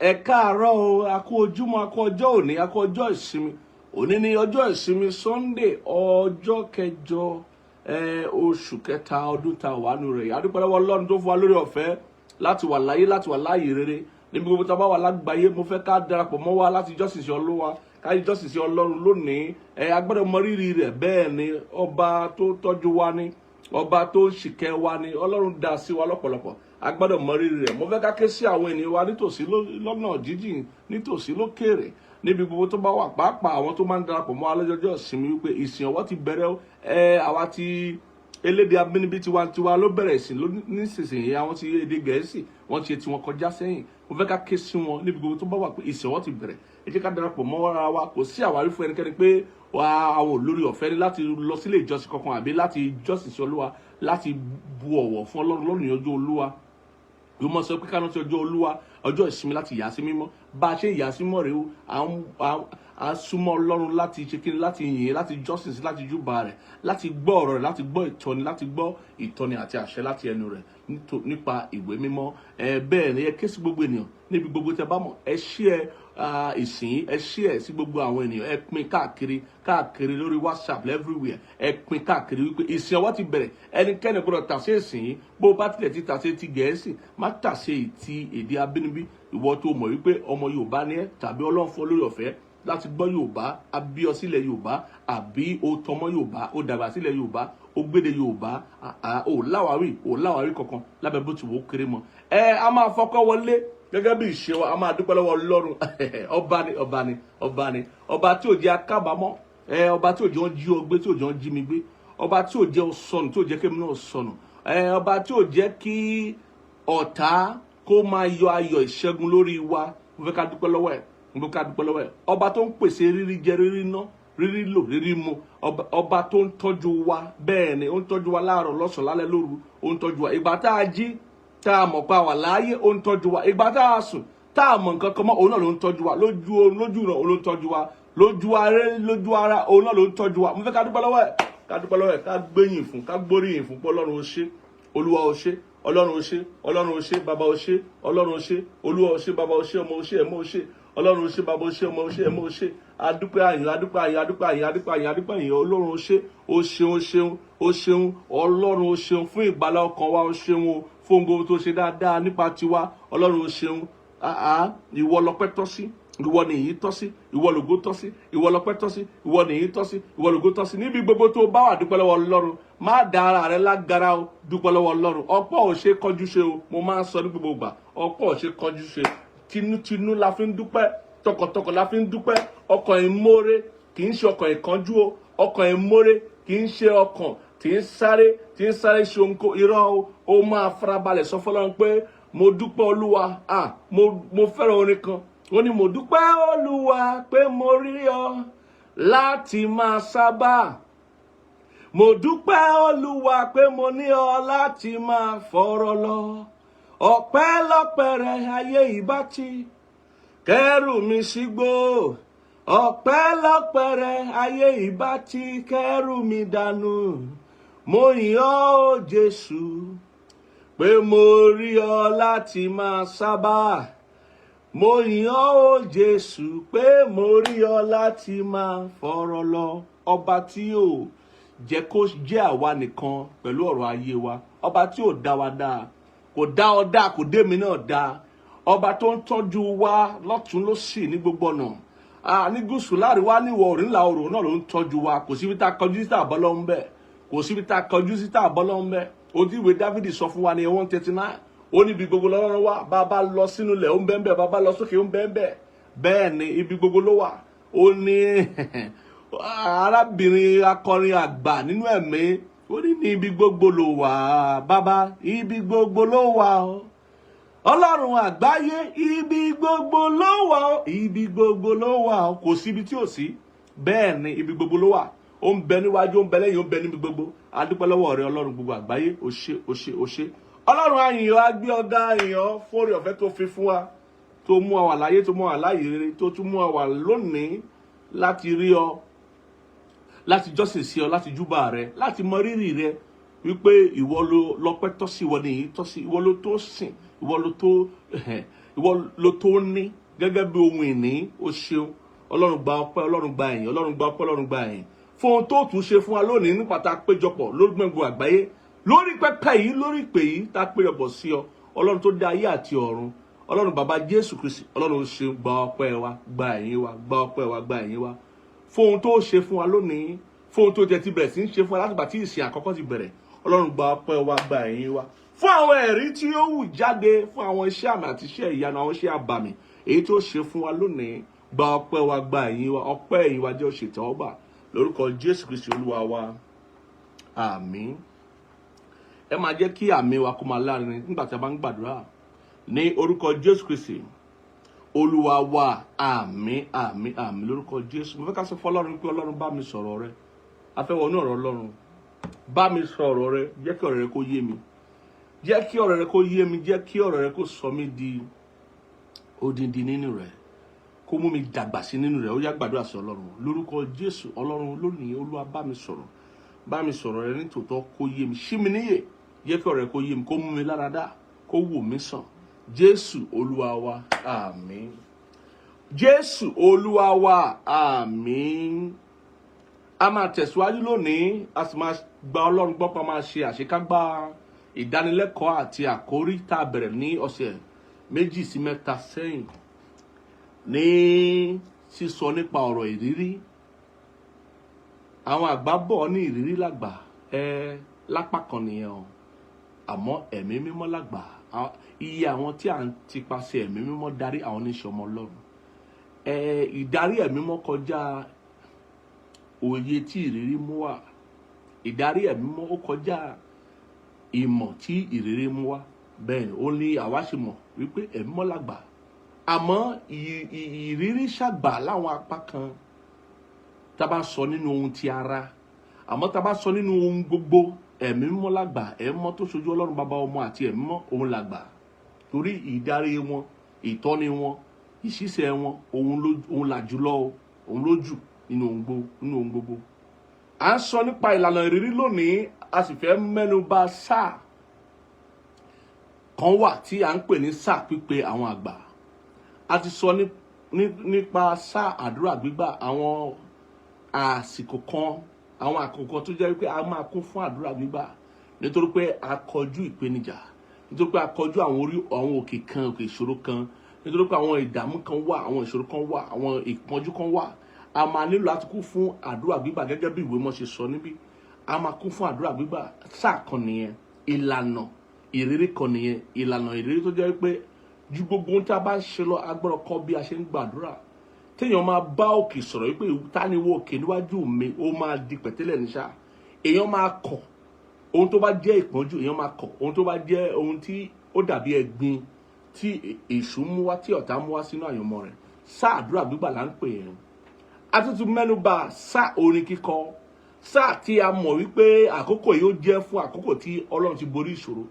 Ẹ káàárọ̀ o, a kú ojúmọ́, a kú ọjọ́ òní, a kú ọjọ́ ìsinmi. Òní ni ọjọ́ ìsinmi, Sunday, ọjọ́ kẹjọ oṣù kẹta ọdún tá a wà nù rẹ̀. A dúpẹ́ lọ́wọ́ Ọlọ́run tó fún wa lórí ọ̀fẹ́ láti wà láyé, láti wà láàyè rere níbi gbogbo tá a bá wà lágbàáyé. Mo fẹ́ ká darapọ̀ mọ́ wa láti jọ́sìn sí Olúwa, ká jọ́sìn sí Ọlọ́run lónìí. A gbọ́dọ̀ mọ rírì rẹ̀. Bẹ́ẹ̀ ni, ọba tó tọ́jú wa ni, ọba tó ń ṣìkẹ́ wa ni. Ọlọ́run dá sí wa lọ́pọ̀lọpọ̀, a gbọ́dọ̀ mọ rírì rẹ̀. Mo fẹ́ ká ké sí àwọn ènìyàn wa nítòsí, lọ́nà jíjìn, nítòsí, lókèèrè, níbi gbogbo tó bá wà, pàápàá àwọn tó máa ń darapọ̀ mọ́ wa lọ́jọ́jọ́ ìsinmi, wípé ìsìn ọwọ́ ti bẹ̀rẹ̀ o. Àwa ti elédè abínibí tiwantiwa ló bẹ̀rẹ̀ ìsìn nísinsìnyí. Àwọn ti èdè Gẹ̀ẹ́sì, wọ́n ti tiwọn kọjá sẹ́yìn. Mo fẹ́ ká ké sí wọn níbi gbogbo tó bá wà pé ìsìn ọwọ́ ti bẹ̀rẹ̀. Ẹ jẹ́ ká darapọ̀ mọ́ ara wa. Kò sí àwárí fún ẹnikẹ́ni pé wà àwọn olórí ọ̀fẹ́ ní láti lọ sílé ìjọsìn kankan àbí láti jọ́sìn sí Olúwa, láti bu ọ̀wọ̀ fún Ọlọ́run lónìí, ọjọ́ Olúwa. Yóò mọ sọ pé ká rántí ọjọ́ Olúwa, ọjọ́ ìsinmi, láti yà á sí mímọ́. Bá a ṣe yà á sí mímọ́ rèé o. À ń súnmọ́ Ọlọ́run láti ṣe kíni? Láti yìn, láti jọ́sìn sí, láti júbà rẹ̀, láti gbọ́ ọ̀rọ̀ rẹ̀, láti gbọ́ ìtọ́ni, láti gbọ́ ìtọ́ni àti àṣẹ láti ẹnu rẹ̀ nípa ìwé mímọ́. Bẹ́ẹ̀ ni, ẹ ké sí gbogbo ènìyàn níbi gbogbo tẹ́ bá mọ̀. Ẹ ṣí ẹ ìsìn, ẹ ṣí ẹ sí gbogbo àwọn ènìyàn. Ẹ pín káàkiri káàkiri lórí WhatsApp, everywhere. Ẹ pín káàkiri wípé ìsìn ọwọ́ ti bẹ̀rẹ̀. Ẹnikẹ́ni gbọ́dọ̀ tàsé ìsìn yìí. Bó bá tilẹ̀ ti tàsé ti Gẹ̀ẹ́sì, má tàsé ti èdè abínibí. Ìwọ tó mọ̀ wípé ọmọ Yorùbá ni ẹ́, tàbí Ọlọ́run fún ọ lórí ọ̀fẹ́ láti gbọ́ Yorùbá, a bí ọ sílẹ̀ Yorùbá, àbí o tọmọ Yorùbá, o dàgbà sílẹ̀ Yorùbá, o gbéde Yorùbá, o láwárí, o láwárí kankan lábẹ́ bó ti wò ó kéré mọ́. A máa fọkọ́ wọlé gẹ́gẹ́ bí ìṣe wa. A máa dúpẹ́ lọ́wọ́ Ọlọ́run. Ọba ni, ọba ni, ọba ni, ọba tí ò jẹ́ akábàámọ̀, ọba tí ò jẹ́ wọn jí ọ gbé, tí ò jẹ́ wọn jí mi gbé, ọba tí ò jẹ́ ọ sọnù, tí ò jẹ́ kémi náà sọnù, ọba tí ò jẹ́ kí ọ̀tá kó máa yọ ayọ̀ ìṣẹ́gun lórí wa. Mo fẹ́ ká dúpẹ́ lọ́wọ́ ẹ̀, mo fẹ́ ká dúpẹ́ lọ́wọ́ ẹ̀. Ọba tó ń pèsè rírí jẹ, rírí ná, rírí lò, rírí mu, ọba tó ń tọ́jú wa. Bẹ́ẹ̀ ni, ó ń tọ́jú wa láàárọ̀, lọ́sàn-án, lálẹ́, lóru. Ó ń tọ́jú wa. Ìgbà tá a jí, tá a mọ̀ pé a wà láàyè, ó ń tọ́jú wa. Ìgbà tá a sùn, tá a mọ̀ nǹkan kan mọ́, òun náà ló ń tọ́jú wa. Lójú oorun, lójú ìran, òun ló ń tọ́jú wa. Lójú aré, lójú ara, òun náà ló ń tọ́jú wa. Mo fẹ́ ká dúpẹ́ lọ́wọ́ ẹ̀, ká dúpẹ́ lọ́wọ́ ẹ̀, ká gbóríyìn fún, ká gbóríyìn fún pé Ọlọ́run, ó ṣé. Olúwa, ó ṣé. Ọlọ́run, ó ṣé. Ọlọ́run, ó ṣé. Bàbá, ó ṣé. Ọlọ́run, ó ṣé. Olúwa, ó ṣé. Bàbá, ó ṣé. Ọmọ, ó ṣé. Ẹ̀mọ́, ó ṣé. Ọlọ́run, ó ṣé. Bàbá, ó ṣé. Ọmọ, ó ṣé. Ẹ̀mọ́, ó ṣé. Adúpẹ́ àyàn, adúpẹ́ àyàn, adúpẹ́ àyàn, adúpẹ́ àyàn, adúpẹ́ àyàn. Ọlọ́run, ó ṣé, ó ṣeun, ó ṣeun, ó ṣeun. Ọlọ́run, ó ṣeun fún ìgbàlá ọkàn wa. Ó ṣeun o fún ohun gbogbo tó ṣe dáadáa nípa tiwa. Ọlọ́run, ó ṣeun. Ìwọ lọpẹ́ tọ́ sí, ìwọ nìyí tọ́ sí, ìwọ lògo tọ́ sí. Ìwọ lọpẹ́ tọ́ sí, ìwọ nìyí tọ́ sí, ìwọ lògo tọ́ sí. Níbi gbogbo tó bá wà, dúpẹ́ lọ́wọ́ Ọlọ́run. Má da ara rẹ lágara o, dúpẹ́ lọ́wọ́ Ọlọ́run. Ọpẹ́ ò ṣe kánjú ṣe o. Mo máa ń sọ ní gbogbo ìgbà, ọpẹ́ ò ṣe kánjú ṣe. Tinútinú la fi ń dúpẹ́, tọkàntọkàn la fi ń dúpẹ́. Ọkàn ìmoore kì í ṣe ọkàn ìkánjú o. Ọkàn ìmoore kì í ṣe ọkàn tí ń sáré, tí ń sáré ṣe ohun kó irọ́ o. Ó máa farabalẹ̀ sọ fọlọ́run pé mo dúpẹ́, Olúwa. Ah, mo fẹ́ràn orin kan. Ó ní, "Mo dúpẹ́, Olúwa, pé mo rí ọ láti máa sábà. Mo dúpẹ́, Olúwa, pé mo ní ọ láti máa fọ̀rọ̀ lọ. Ọpẹ́lọpẹ́ rẹ, ayé ìbá ti kẹ́rù mi sígbó. Ọpẹ́lọpẹ́ rẹ, ayé ìbá ti kẹ́rù mi dànù. Mo yìn ọ́ o Jésù, pé mo rí ọ láti máa sábà. Mo yìn ọ́ o Jésù, pé mo rí ọ láti máa fọ̀rọ̀ lọ." Ọba tí ò jẹ́ kó jẹ́ àwa nìkan pẹ̀lú ọ̀rọ̀ ayé wa, ọba tí ò dá wa dáa, kò dá ọ dáa, kò dé mi náà dáa, ọba tó ń tọ́jú wa lọ́tún lósì ní gbogbo ọ̀nà, ní gúúsù, láríwá, níwọ̀ oòrùn, ìlà oòrùn náà ló ń tọ́jú wa. Kò síbi tá a kọjú sí tá a bọ́ lọ́hún bẹ́ẹ̀. Kò síbi tá a kọjú sí tá a bọ́ lọ́hún bẹ́ẹ̀. Ojú ìwé Dávìdì sọ fún wa ní 139, ó ní ibi gbogbo lọ́rùn wa. Bá a bá lọ sínú ilẹ̀, ó ń bẹ́ẹ̀ bẹ́ẹ̀. Bá a bá lọ sókè, ó ń bẹ́ẹ̀ bẹ́ẹ̀. Bẹ́ẹ̀ ni, ibi gbogbo ló wà. Ó ní arábìnrin akọrin àgbà nínú ẹ̀mí, ó ní, "Ní ibi gbogbo ló wà, bàbá, ibi gbogbo ló wà o. Ọlọ́run àgbáyé, ibi gbogbo ló wà o, ibi gbogbo ló wà o." Kò síbi tí ò sí. Bẹ́ẹ̀ ni, ibi gbogbo ló wà. Ó ń bẹ níwájú, ó ń bẹ lẹ́yìn, ó ń bẹ níbi gbogbo. A dúpẹ́ lọ́wọ́ rẹ, Ọlọ́run gbogbo àgbáyé. Ó ṣé, ó ṣé, ó ṣé. Ọlọ́run, àyìnyàn, á gbé ọ̀gá àyìnyàn fún oore ọ̀fẹ́ tó fi fún wa, tó mú wa wà láyé, tó mú wa láyé rere, tó tún mú wa wà lónìí láti rí ọ, láti jọ́sìn sí ọ, láti júbà rẹ, láti mọ rírì rẹ, wípé ìwọ ló lọ́pẹ́ tọ́ sí, ìwọ nìyí tọ́ sí, ìwọ ló tó sìn, ìwọ ló tó, ìwọ ló tó júbà, ìwọ ló tó Ìwọ ló tó ní gẹ́gẹ́ bí ohun ìní. O ṣeun. Ọlọ́run, gba ọpẹ́. Ọlọ́run, gba ẹ̀yìn. Ọlọ́run, gba ọpẹ́. Ọlọ́run, gba ẹ̀yìn fún ohun tó tún ṣe fún wa lónìí nípa tá a péjọpọ̀ lórí gbẹ̀ngbò àgbáyé, lórí pẹpẹ yìí, lórí ìpè yìí tá a péjọpọ̀ sí ọ. Ọlọ́run tó dá ayé àti ọ̀run, Ọlọ́run bàbá Jésù Kristi, Ọlọ́run, ṣe gba ọpẹ́ wa, gba ẹ̀yìn wa, gba ọpẹ́ wa, gba ẹ̀yìn wa fún ohun tó ṣe fún wa lónìí, fún ohun tó jẹ ti bẹ̀rẹ̀ sí ń ṣe fún wa látìgbà tí ìsìn àkọ́kọ́ ti bẹ̀rẹ̀. Ọlọ́run, gba ọpẹ́ wa, gba ẹ̀yìn wa fún àwọn ẹ̀rí tí ó wù jáde, fún àwọn iṣẹ́ àmì àti iṣẹ́ ìyanu, àwọn iṣẹ́ àbàmì èyí tó ṣe fún wa lónìí. Gba ọpẹ́ wa, gba ẹ̀yìn wa. Ọpẹ́ ẹ̀yìn wa jẹ́ ó ṣètẹ́wọ́gbà lórúkọ Jésù Kristi Olúwa wa. Àmín. Ẹ máa jẹ́ kí àmín wa kó máa láàrin nígbà tí a bá ń gbàdúrà. Ní orúkọ Jésù Kristi Olúwa wa, àmín, àmín, àmín lórúkọ Jésù. Mo fẹ́ ká sọ fún Ọlọ́run pé, Ọlọ́run, bá mi sọ̀rọ̀ rẹ. A fẹ́ wọnú ọ̀rọ̀ Ọlọ́run. Bá mi sọ̀rọ̀ rẹ, jẹ́ kí ọ̀rọ̀ rẹ kó yé mi, jẹ́ kí ọ̀rọ̀ rẹ kó yé mi, jẹ́ kí ọ̀rọ̀ rẹ kó sọ mí di odindi nínú rẹ, kó mú mi dàgbà sí nínú rẹ. Ó yá, gbàdúrà sí Ọlọ́run lórúkọ Jésù. Ọlọ́run, lónìí, Olúwa, bá mi sọ̀rọ̀, bá mi sọ̀rọ̀ rẹ nítòótọ́, kó yé mi, ṣí mi níyè, jẹ́ kí ọ̀rọ̀ rẹ kó yé mi, kó mú mi lára dá, kó wò mí sàn. Jésù Olúwa wa, àmín. Jésù Olúwa wa, àmín. A máa tẹ̀síwájú lónìí, a sì máa gba Ọlọ́run gbọ́ pa máa ṣe àṣekágbá ìdánilẹ́kọ̀ọ́ àti àkórí tá a bẹ̀rẹ̀ ní ọ̀sẹ̀ 2 sí 3 sẹ́yìn ní sísọ nípa ọ̀rọ̀ ìrírí. Àwọn àgbà bọ̀ ní ìrírí làgbà ẹ lápá kan nìyẹn o, àmọ́ Ẹ̀mí Mímọ́ làgbà. Iye àwọn tí à ń tipasẹ̀ Ẹ̀mí Mímọ́ darí, àwọn oníṣẹ́ ọmọ Ọlọ́run. Ẹ ìdarí Ẹ̀mí Mímọ́ kọjá òye tí ìrírí mú wá. Ìdarí Ẹ̀mí Mímọ́, ó kọjá ìmọ̀ tí ìrírí mú wá. Bẹ́ẹ̀ ni ó ní àwa ṣe mọ̀ wípé Ẹ̀mí Mímọ́ làgbà, àmọ́ ìrírí ṣàgbà láwọn apá kan tá a bá sọ nínú ohun ti ara. Àmọ́ tá a bá sọ nínú ohun gbogbo, Ẹ̀mí Mímọ́ làgbà. Ẹ̀mí Mímọ́ tó ṣojú Ọlọ́run Bàbá, Ọmọ àti Ẹ̀mí Mímọ́, òun làgbà, torí ìdarí wọn, ìtọ́ni wọn, ìṣiṣẹ́ wọn, òun là jùlọ o, òun ló jù nínú ohun gbogbo. À ń sọ nípa ìlànà ìrírí lónìí, a sì fẹ́ mẹ́nu bà sáà kan wà tí à ń pè ní sáà pípe àwọn àgbà. A ti sọ nípa sáà àdúrà gbígbà, àwọn àsìkò kan, àwọn àkókò tó jẹ́ wípé a máa kún fún àdúrà gbígbà nítorí pé a kọjú ìpèníjà, nítorí pé a kọjú àwọn orí àwọn òkè kan, òkè ìṣòro kan, nítorí pé àwọn ìdààmú kan wà, àwọn ìṣòro kan wà, àwọn ìpọ́njú kan wà. A máa nílò láti kún fún àdúrà gbígbà gẹ́gẹ́ bí ìwé mọ́ ṣe sọ níbí. A máa kún fún àdúrà gbígbà. Sáà kan nìyẹn, ìlànà ìrírí kan nìyẹn, ìlànà ìrírí tó jẹ́ wípé ju gbogbo ohun tí a bá ń ṣe lọ, a gbọ́dọ̀ kọ́ bí a ṣe ń gbàdúrà, téèyàn máa bá òkè sọ̀rọ̀ wípé, "Ta ni wo òkè níwájú mi? Ó máa di pẹ̀tẹ́lẹ̀ ní ṣá." Èèyàn máa kọ̀ ohun tó bá jẹ́ ìpọ́njú, èèyàn máa kọ̀ ohun tó bá jẹ́ ohun tí ó dàbí ẹ̀gbin tí èṣù mú wá, tí ọ̀tá mú wá sínú àyànmọ́ rẹ̀. Sáà àdúrà gbígbà là ń pè é. A tún tún mẹ́nu bà sáà orin kíkọ, sáà tí a mọ̀ wípé àkókò yìí ó jẹ́ fún àkókò tí Ọlọ́run ti borí ìṣòro,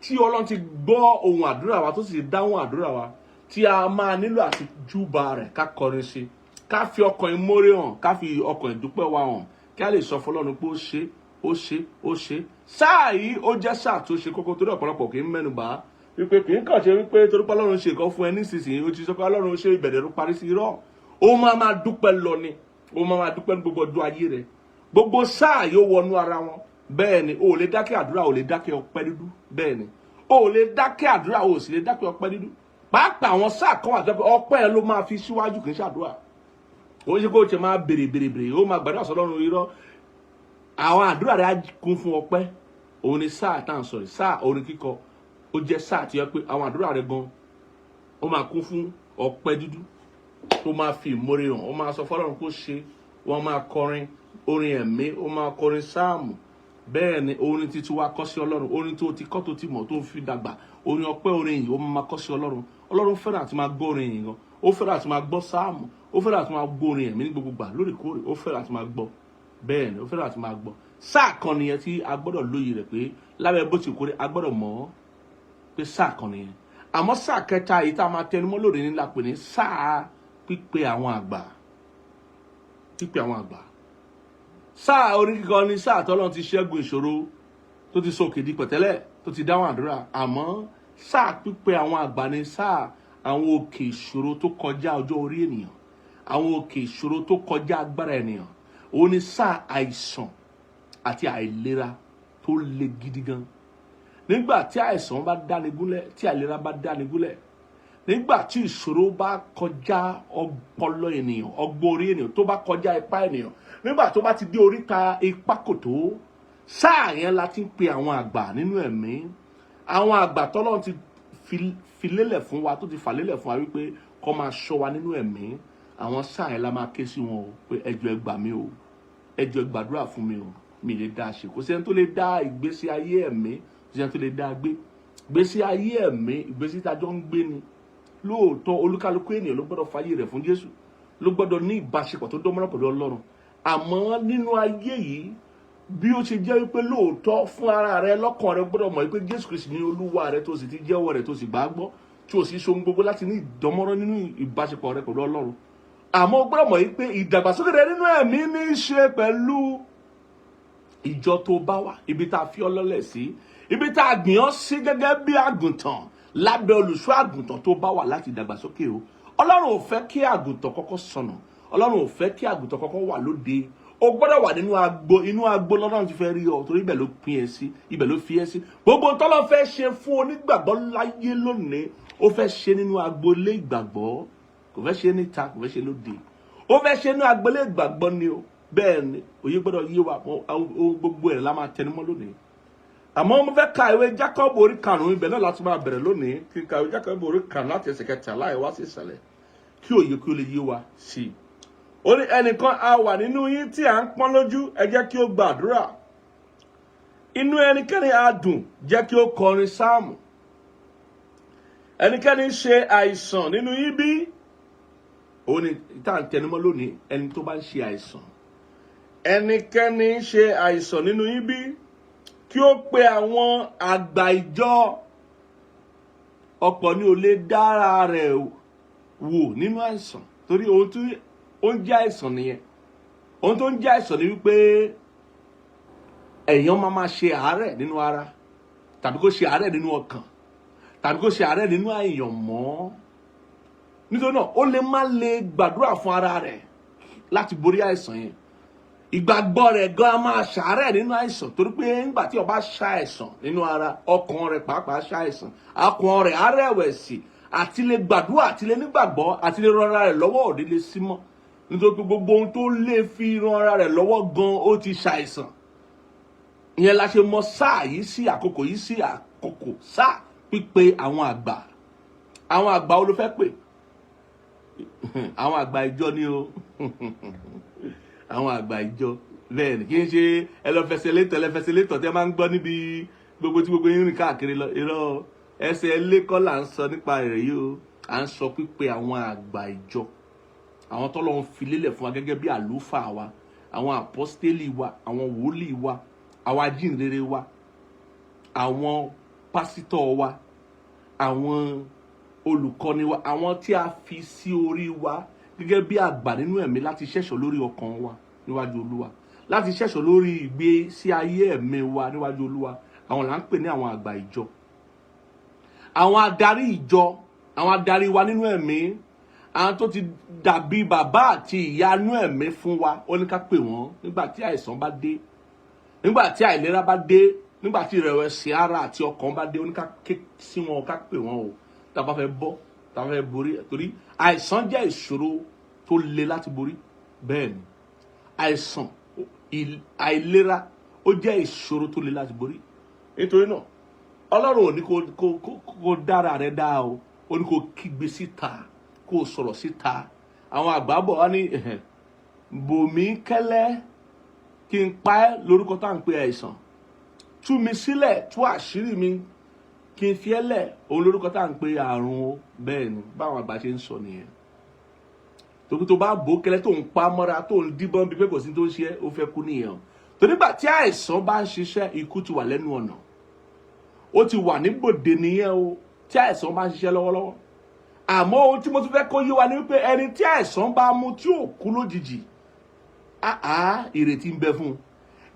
tí Ọlọ́run ti gbọ́ ohùn àdúrà wa, tó sì dáhùn àdúrà wa, tí a máa nílò àti júbà rẹ̀, ká kọrin sí, ká fi ọkàn ìmoore hàn, ká fi ọkàn ìdúpẹ́ wa hàn, kí a lè sọ fọlọ́run pé ó ṣe, ó ṣe, ó ṣe. Sáà yìí, ó jẹ́ sáà tó ṣe kókó, torí ọ̀pọ̀lọpọ̀ kì í mẹ́nu bà á wípé kì í kàn ṣe wípé torí pé Ọlọ́run ṣe nǹkan fún ẹ nísinsìnyí, ó ti sọ pé Ọlọ́run ṣe, ìbẹ̀rẹ̀ ló parí sí. Irọ́, ó máa máa dúpẹ́ lọ ni, ó máa máa dúpẹ́ ní gbogbo ọjọ́ ayé rẹ̀. Gbogbo sáà yóò wọnú ara wọn. Bẹ́ẹ̀ ni, o ò lè dákẹ́ àdúrà, o ò lè dákẹ́ ọpẹ́ dúdú. Bẹ́ẹ̀ ni, o ò lè dákẹ́ àdúrà, o ò sì lè dákẹ́ ọpẹ́ dúdú. Pàápàá àwọn sáà kan wà tó pé ọpẹ́ ẹ ló máa fi síwájú, kì í ṣàdúrà. Ó ṣe kó o ṣe máa béèrè, béèrè, béèrè, ó máa gbàdúrà sọ́lọ́run. Irọ́, àwọn àdúrà rẹ̀ á kún fún ọpẹ́. Òun ni sáà tá à ń sọ yìí. Sáà orin kíkọ, ó jẹ́ sáà tí ó yẹ pé àwọn àdúrà rẹ̀ gan, ó máa kún fún ọpẹ́ dúdú, tó máa fi ìmoore hàn, ó máa sọ fọ́lọ́run kó ṣe. Wọ́n máa kọrin orin ẹ̀mí, ó máa kọrin sáàmù. Bẹ́ẹ̀ ni, orin títí wa kọ́ sí Ọlọ́run, orin tó ti kọ́, tó ti mọ̀, tó fi dàgbà, orin ọpẹ́, orin yìí, ó máa kọ́ sí Ọlọ́run. Ọlọ́run fẹ́ràn àti máa gbọ́ orin yìí gan. Ó fẹ́ràn àti máa gbọ́ sáàmù, ó fẹ́ràn àti máa gbọ́ orin ẹ̀mí ní gbogbo gbà, lóòrèkóòrè. Ó fẹ́ràn àti máa gbọ́. Bẹ́ẹ̀ ni, ó fẹ́ràn àti máa gbọ́. Sáà kan nìyẹn tí a gbọ́dọ̀ lóye rẹ̀ pé lábẹ́ bó ti kórè, a gbọ́dọ̀ mọ̀ ọ́ pé sáà kan nìyẹn. Àmọ́ sáà kẹta yìí tá a máa tẹnumọ́ lónìí ní la pè ní sáà pípe àwọn àgbà. Pípe àwọn àgbà. Sáà orin kíkọ ni sáà tọ́lọ́run ti ṣẹ́gun ìṣòro, tó ti sọ òkè di pẹ̀tẹ́lẹ̀, tó ti dáhùn àdúrà. Àmọ́ sáà pípe àwọn àgbà ni sáà Àwọn òkè ìṣòro tó kọjá ọjọ́ orí ènìyàn, àwọn òkè ìṣòro tó kọjá agbára ènìyàn. Òun ni sáà àìsàn àti àìlera tó le gidi gan. Nígbà tí àìsàn bá dáni gúnlẹ̀, tí àìlera bá dáni gúnlẹ̀, nígbà tí ìṣòro bá kọjá ọpọlọ ènìyàn, ọgbọ́n orí ènìyàn, tó bá kọjá ipá ènìyàn, nígbà tó bá ti dé oríta ipá kòtó, sáà yẹn la ti ń pe àwọn àgbà nínú ẹ̀mí, àwọn àgbà tọ́lọ́run ti fi lélẹ̀ fún wa, tó ti fà lélẹ̀ fún wa wípé kó máa ṣọ́ wa nínú ẹ̀mí. Àwọn sáà yẹn la máa ké sí wọn o pé, "Ẹ jọ̀ọ́, ẹ gbà mí o, ẹ jọ̀ọ́, ẹ gbàdúrà fún mi o, mi lè dá a ṣe." Kò sẹ́ni tó lè dá ìgbésí ayé ẹ̀mí, kò sẹ́ni tó lè dá a gbé ìgbésí ayé ẹ̀mí. Ìgbésí tá a jọ ń gbé ni. Lóòótọ́, olúkálukú ènìyàn ló gbọ́dọ̀ fayé rẹ̀ fún Jésù, ló gbọ́dọ̀ ní ìbáṣepọ̀ tó dánmọ́rán pẹ̀lú Ọlọ́run. Àmọ́ nínú ayé yìí, bí ó ṣe jẹ́ wípé lóòótọ́ fún ara rẹ, lọ́kàn rẹ gbọ́dọ̀ mọ̀ wípé Jésù Kristi ní Olúwa rẹ, tó sì ti jẹ́wọ́ rẹ̀, tó sì gbà á gbọ́, tí o sì ṣe ohun gbogbo láti ní ìdánmọ́rán nínú ìbáṣepọ̀ rẹ pẹ̀lú Ọlọ́run, àmọ́ o gbọ́dọ̀ mọ̀ wípé ìdàgbàsókè rẹ nínú ẹ̀mí ní í ṣe pẹ̀lú ìjọ tó bá wà, ibi tá a fi ọ́ lọ́lẹ̀ sí, ibi tá a gbìn ọ́ sí gẹ́gẹ́ bí àgùntàn lábẹ́ olùṣọ́ àgùntàn tó bá wà láti dàgbàsókè o. Ọlọ́run ò fẹ́ kí àgùntàn kọ́kọ́ sọnù. Ọlọ́run ò fẹ́ kí àgùntàn kọ́kọ́ wà lóde. O gbọ́dọ̀ wà nínú agbo. Inú agbo lọ́lọ́run ti fẹ́ rí ọ, torí ibẹ̀ ló pín ẹ sí, ibẹ̀ ló fi ẹ sí. Gbogbo tọ́lọ́ fẹ́ ṣe fún onígbàgbọ́ láyé lónìí, ó fẹ́ ṣe nínú agboolé ìgbàgbọ́. Kò fẹ́ ṣe níta, kò fẹ́ ṣe lóde, ó fẹ́ ṣe nínú agboolé ìgbàgbọ́ ni o. Bẹ́ẹ̀ ni, òye gbọ́dọ̀ yé wa. Ohun gbogbo ẹ̀ la máa tẹnumọ́ lónìí. Àmọ́ mo fẹ́ ka ìwé Jacob orí 5, ibẹ̀ náà láti máa bẹ̀rẹ̀ lónìí. Kí n ka ìwé Jacob orí 5 láti ẹsẹ̀ 13 wá sí ìsàlẹ̀, kí òye kí ó lè yé wa sí i. Ó ní, "Ẹnìkan a wà nínú yín tí à ń pọ́n lójú? Ẹ jẹ́ kí ó gbàdúrà. Inú ẹnikẹ́ni á dùn? Jẹ́ kí ó kọrin sáàmù. Ẹnikẹ́ni ṣe àìsàn nínú yín bí?" Ó ní tá à ń tẹnumọ́ lónìí, ẹni tó bá ń ṣe àìsàn. "Ẹnikẹ́ni ṣe àìsàn nínú yín bí? Kí ó pe àwọn àgbà ìjọ." Ọ̀pọ̀ ni ò lè dára rẹ̀ wò nínú àìsàn, torí ohun tí ó ń jẹ́ àìsàn nìyẹn. Ohun tó ń jẹ́ àìsàn ni wípé èèyàn máa máa ṣe àárẹ̀ nínú ara, tàbí kó ṣe àárẹ̀ nínú ọkàn, tàbí kó ṣe àárẹ̀ nínú àyànmọ́. Nítorí náà, ó lè má lè gbàdúrà fún ara rẹ̀ láti borí àìsàn yẹn. Ìgbàgbọ́ rẹ̀ gan a máa ṣàárẹ̀ nínú àìsàn, torí pé nígbà tí ó bá ṣàìsàn nínú ara, ọkàn rẹ̀ pàápàá ṣàìsàn, ọkàn rẹ̀ á rẹ̀wẹ̀sì, àti lè gbàdúrà, àti lè nígbàgbọ́, àti lè ran ara rẹ̀ lọ́wọ́ òde lè sí mọ́, nítorí pé gbogbo ohun tó lè fi ran ara rẹ̀ lọ́wọ́ gan, ó ti ṣàìsàn. Ìyẹn la ṣe mọ sáà yìí sí àkókò yìí, sí àkókò sáà pípe àwọn àgbà. Àwọn àgbà wo ló fẹ́ pè? Àwọn àgbà ìjọ ni o, àwọn àgbà ìjọ. Bẹ́ẹ̀ ni, kì í ṣe ẹ lọ fẹsẹ̀ létọ̀, ẹ lọ fẹsẹ̀ létọ̀ tí ẹ máa ń gbọ́ níbi gbogbo tí gbogbo yín rìn káàkiri lọ. Irọ́, ẹsẹ̀ lẹ́kọ́ là ń sọ nípa rẹ̀ yìí o. À ń sọ pípe àwọn àgbà ìjọ, àwọn tọ́lọ́run fi lélẹ̀ fún wa gẹ́gẹ́ bí àlùfáà wa, àwọn àpọ́stélì wa, àwọn wòlíì wa, àwọn ajíhìnrere wa, àwọn pásítọ̀ wa, àwọn olùkọ́ni wa, àwọn tí a fi sí orí wa gẹ́gẹ́ bí àgbà nínú ẹ̀mí láti ṣẹ̀ṣọ́ lórí ọkàn wa níwájú Olúwa, láti ṣẹ̀ṣọ́ lórí ìgbésí ayé ẹ̀mí wa níwájú Olúwa. Àwọn là ń pè ní àwọn àgbà ìjọ, àwọn adarí ìjọ, àwọn adarí wa nínú ẹ̀mí, àwọn tó ti dàbí bàbá àti ìyá nínú ẹ̀mí fún wa. Ó ní ká pè wọ́n nígbà tí àìsàn bá dé, nígbà tí àìlera bá dé, nígbà tí ìrẹ̀wẹ̀sì ara àti ọkàn bá dé. Ó ní ká ké sí wọn, ká pè wọ́n o, tá a bá fẹ́ bọ́, tá a bá fẹ́ borí, torí àìsàn jẹ́ ìṣòro tó le láti borí. Bẹ́ẹ̀ ni, àìsàn, àìlera, ó jẹ́ ìṣòro tó le láti borí. Nítorí náà, Ọlọ́run ò ní kó dára rẹ dá o. Ó ní kó kígbe síta, kó sọ̀rọ̀ síta. Àwọn àgbà bọ̀ wá ní, "Bòmí kẹ́lẹ́ kí n pa ẹ́," lórúkọ tá à ń pè àìsàn. "Tú mi sílẹ̀, tú àṣírí mi kí n fi ẹ́ lẹ̀," òun lórúkọ tá à ń pè àrùn o. Bẹ́ẹ̀ ni, báwọn àgbà ṣe ń sọ nìyẹn. Torí tó bá bò kẹ́lẹ́, tó ń pa mọ́ra, tó ń díbọ́n bíi pé kò sí tó ń ṣe é, ó fẹ́ kú nìyẹn o. Torí nígbà tí àìsàn bá ń ṣiṣẹ́, ikú ti wà lẹ́nu ọ̀nà, ó ti wà níbòde nìyẹn o, tí àìsàn bá ń ṣiṣẹ́ lọ́wọ́lọ́wọ́. Àmọ́ ohun tí mo tún fẹ́ kó yé wa ni wípé ẹni tí àìsàn bá mú tí ò kú lójijì, àá, ìrètí ń bẹ fún un.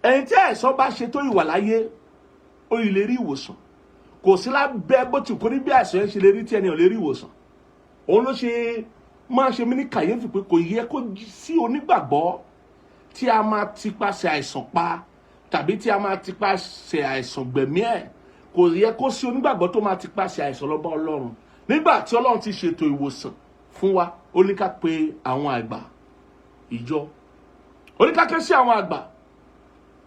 Ẹni tí àìsàn bá ṣe tó ìwà láyé, ó yìí lè rí ìwòsàn. Kò sí lábẹ́ bó ti kó ní bí àìsàn yẹn ṣe lè rí tí ẹni ò lè rí ìwòsàn. Òun ló ṣe máa ṣe mí ní kàyéfì pé kò yẹ kó sí onígbàgbọ́ tí a máa tipasẹ̀ àìsàn pa tàbí tí a máa tipasẹ̀ àìsàn gbẹ̀mí ẹ̀. Kò yẹ kó sí onígbàgbọ́ tó máa tipasẹ̀ àìsàn lọ bá Ọlọ́run. Nígbà tí Ọlọ́run ti ṣètò ìwòsàn fún wa, ó ní ká pe àwọn àgbà ìjọ, ó ní ká ké sí àwọn àgbà,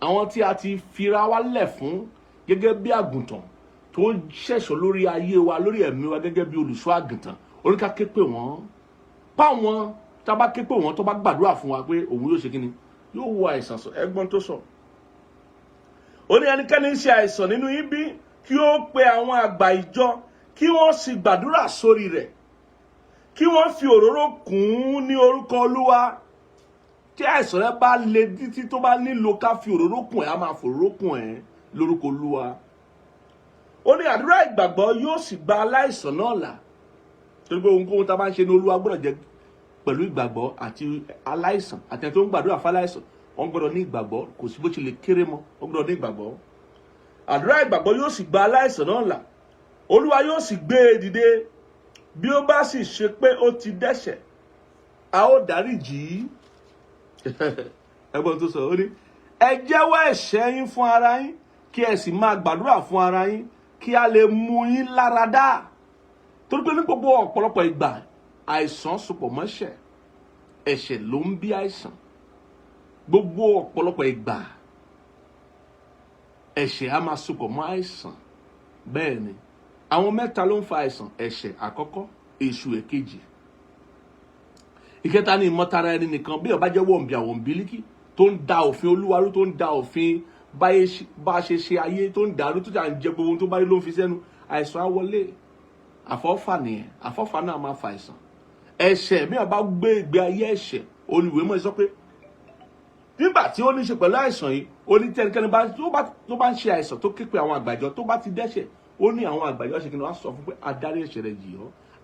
àwọn tí a ti fira wa lẹ̀ fún gẹ́gẹ́ bí àgùntàn tó ṣẹ̀ṣọ́ lórí ayé wa, lórí ẹ̀mí wa, gẹ́gẹ́ bí olùṣọ́ àgùntàn. Ó ní ká ké pè wọ́n páwọn. Tá a bá ké pè wọ́n, tó bá gbàdúrà fún wa pé òun yóò ṣe kíni, yóò wo àìsàn sọ. Ẹgbọ́n tó sọ, ó ní ẹnikẹ́ni ń ṣe àìsàn nínú yín bí? Kí ó pe àwọn àgbà ìjọ, kí wọ́n sì gbàdúrà sórí rẹ̀, kí wọ́n fi òróró kùn ún ní orúkọ Olúwa. Tí àìsàn rẹ bá le títí tó bá nílò ká fi òróró kùn ẹ́, á máa fòróró kùn ẹ́ lórúkọ Olúwa. Ó ní àdúrà ìgbàgbọ́ yóò sì gba aláìsàn náà là, torí pé ohunkóhun tá a bá ń ṣe ní Olúwa gbọ́dọ̀ jẹ́ pẹ̀lú ìgbàgbọ́. Àti aláìsàn àti ẹni tó ń gbàdúrà fáláìsàn, wọ́n gbọ́dọ̀ ní ìgbàgbọ́. Kò sí bó ṣe lè kéré mọ́, wọ́n gbọ́dọ̀ ní ìgbàgbọ́. Àdúrà ìgbàgbọ́ yóò sì gba aláìsàn náà là, Olúwa yóò sì gbé e dìde. Bí ó bá sì ṣe pé ó ti dẹ́ṣẹ̀, a ó dáríjì í. Ẹgbọ́n tó sọ, ó ní ẹ jẹ́wọ́ ẹ̀ṣẹ̀ yín fún ara yín, kí ẹ sì máa gbàdúrà fún ara yín, kí a lè mú yín lára dá. Torí pé ní gbogbo ọ̀pọ̀lọpọ̀ ìgbà, àìsàn sopọ̀ mọ́ṣẹ̀. Ẹ̀ṣẹ̀ ló ń bí àìsàn. Gbogbo ọ̀pọ̀lọpọ̀ ìgbà, ẹ̀ṣẹ̀ á máa sopọ̀ mọ́ àìsàn. Bẹ́ẹ̀ ni, àwọn mẹ́ta ló ń fa àìsàn: ẹ̀ṣẹ̀ àkọ́kọ́, èṣù èkejì, ìkẹta ní ìmọ̀tara ẹni nìkan. Bí ó bá jẹ́ wọ̀nbíà wọ̀nbílíkì tó ń da òfin Olúwa rú, tó ń da òfin bá a ṣe ṣe ayé, tó ń dàrú, tó jà ń jẹ gbogbo ohun tó bá rí ló ń fi sẹ́nu, àìsàn á wọlé. Àfọ́fà nìyẹn. Àfọ́fà náà máa fa àìsàn. Ẹ̀ṣẹ̀, bí ó bá gbé ìgbé ayé ẹ̀ṣẹ̀, olùwé mọ̀ sọ pé nígbà tí ó ní ṣe pẹ̀lú àìsàn yìí, ó ní tẹnikẹ́ni bá tó bá ń ṣe àìsàn, tó ké pe àwọn àgbàjọ, tó bá ti dẹ́ṣẹ̀, ó ní àwọn àgbàjọ ṣe kí ni? Wọ́n á sọ fún pé adarí ẹ̀ṣẹ̀ rẹ̀ jì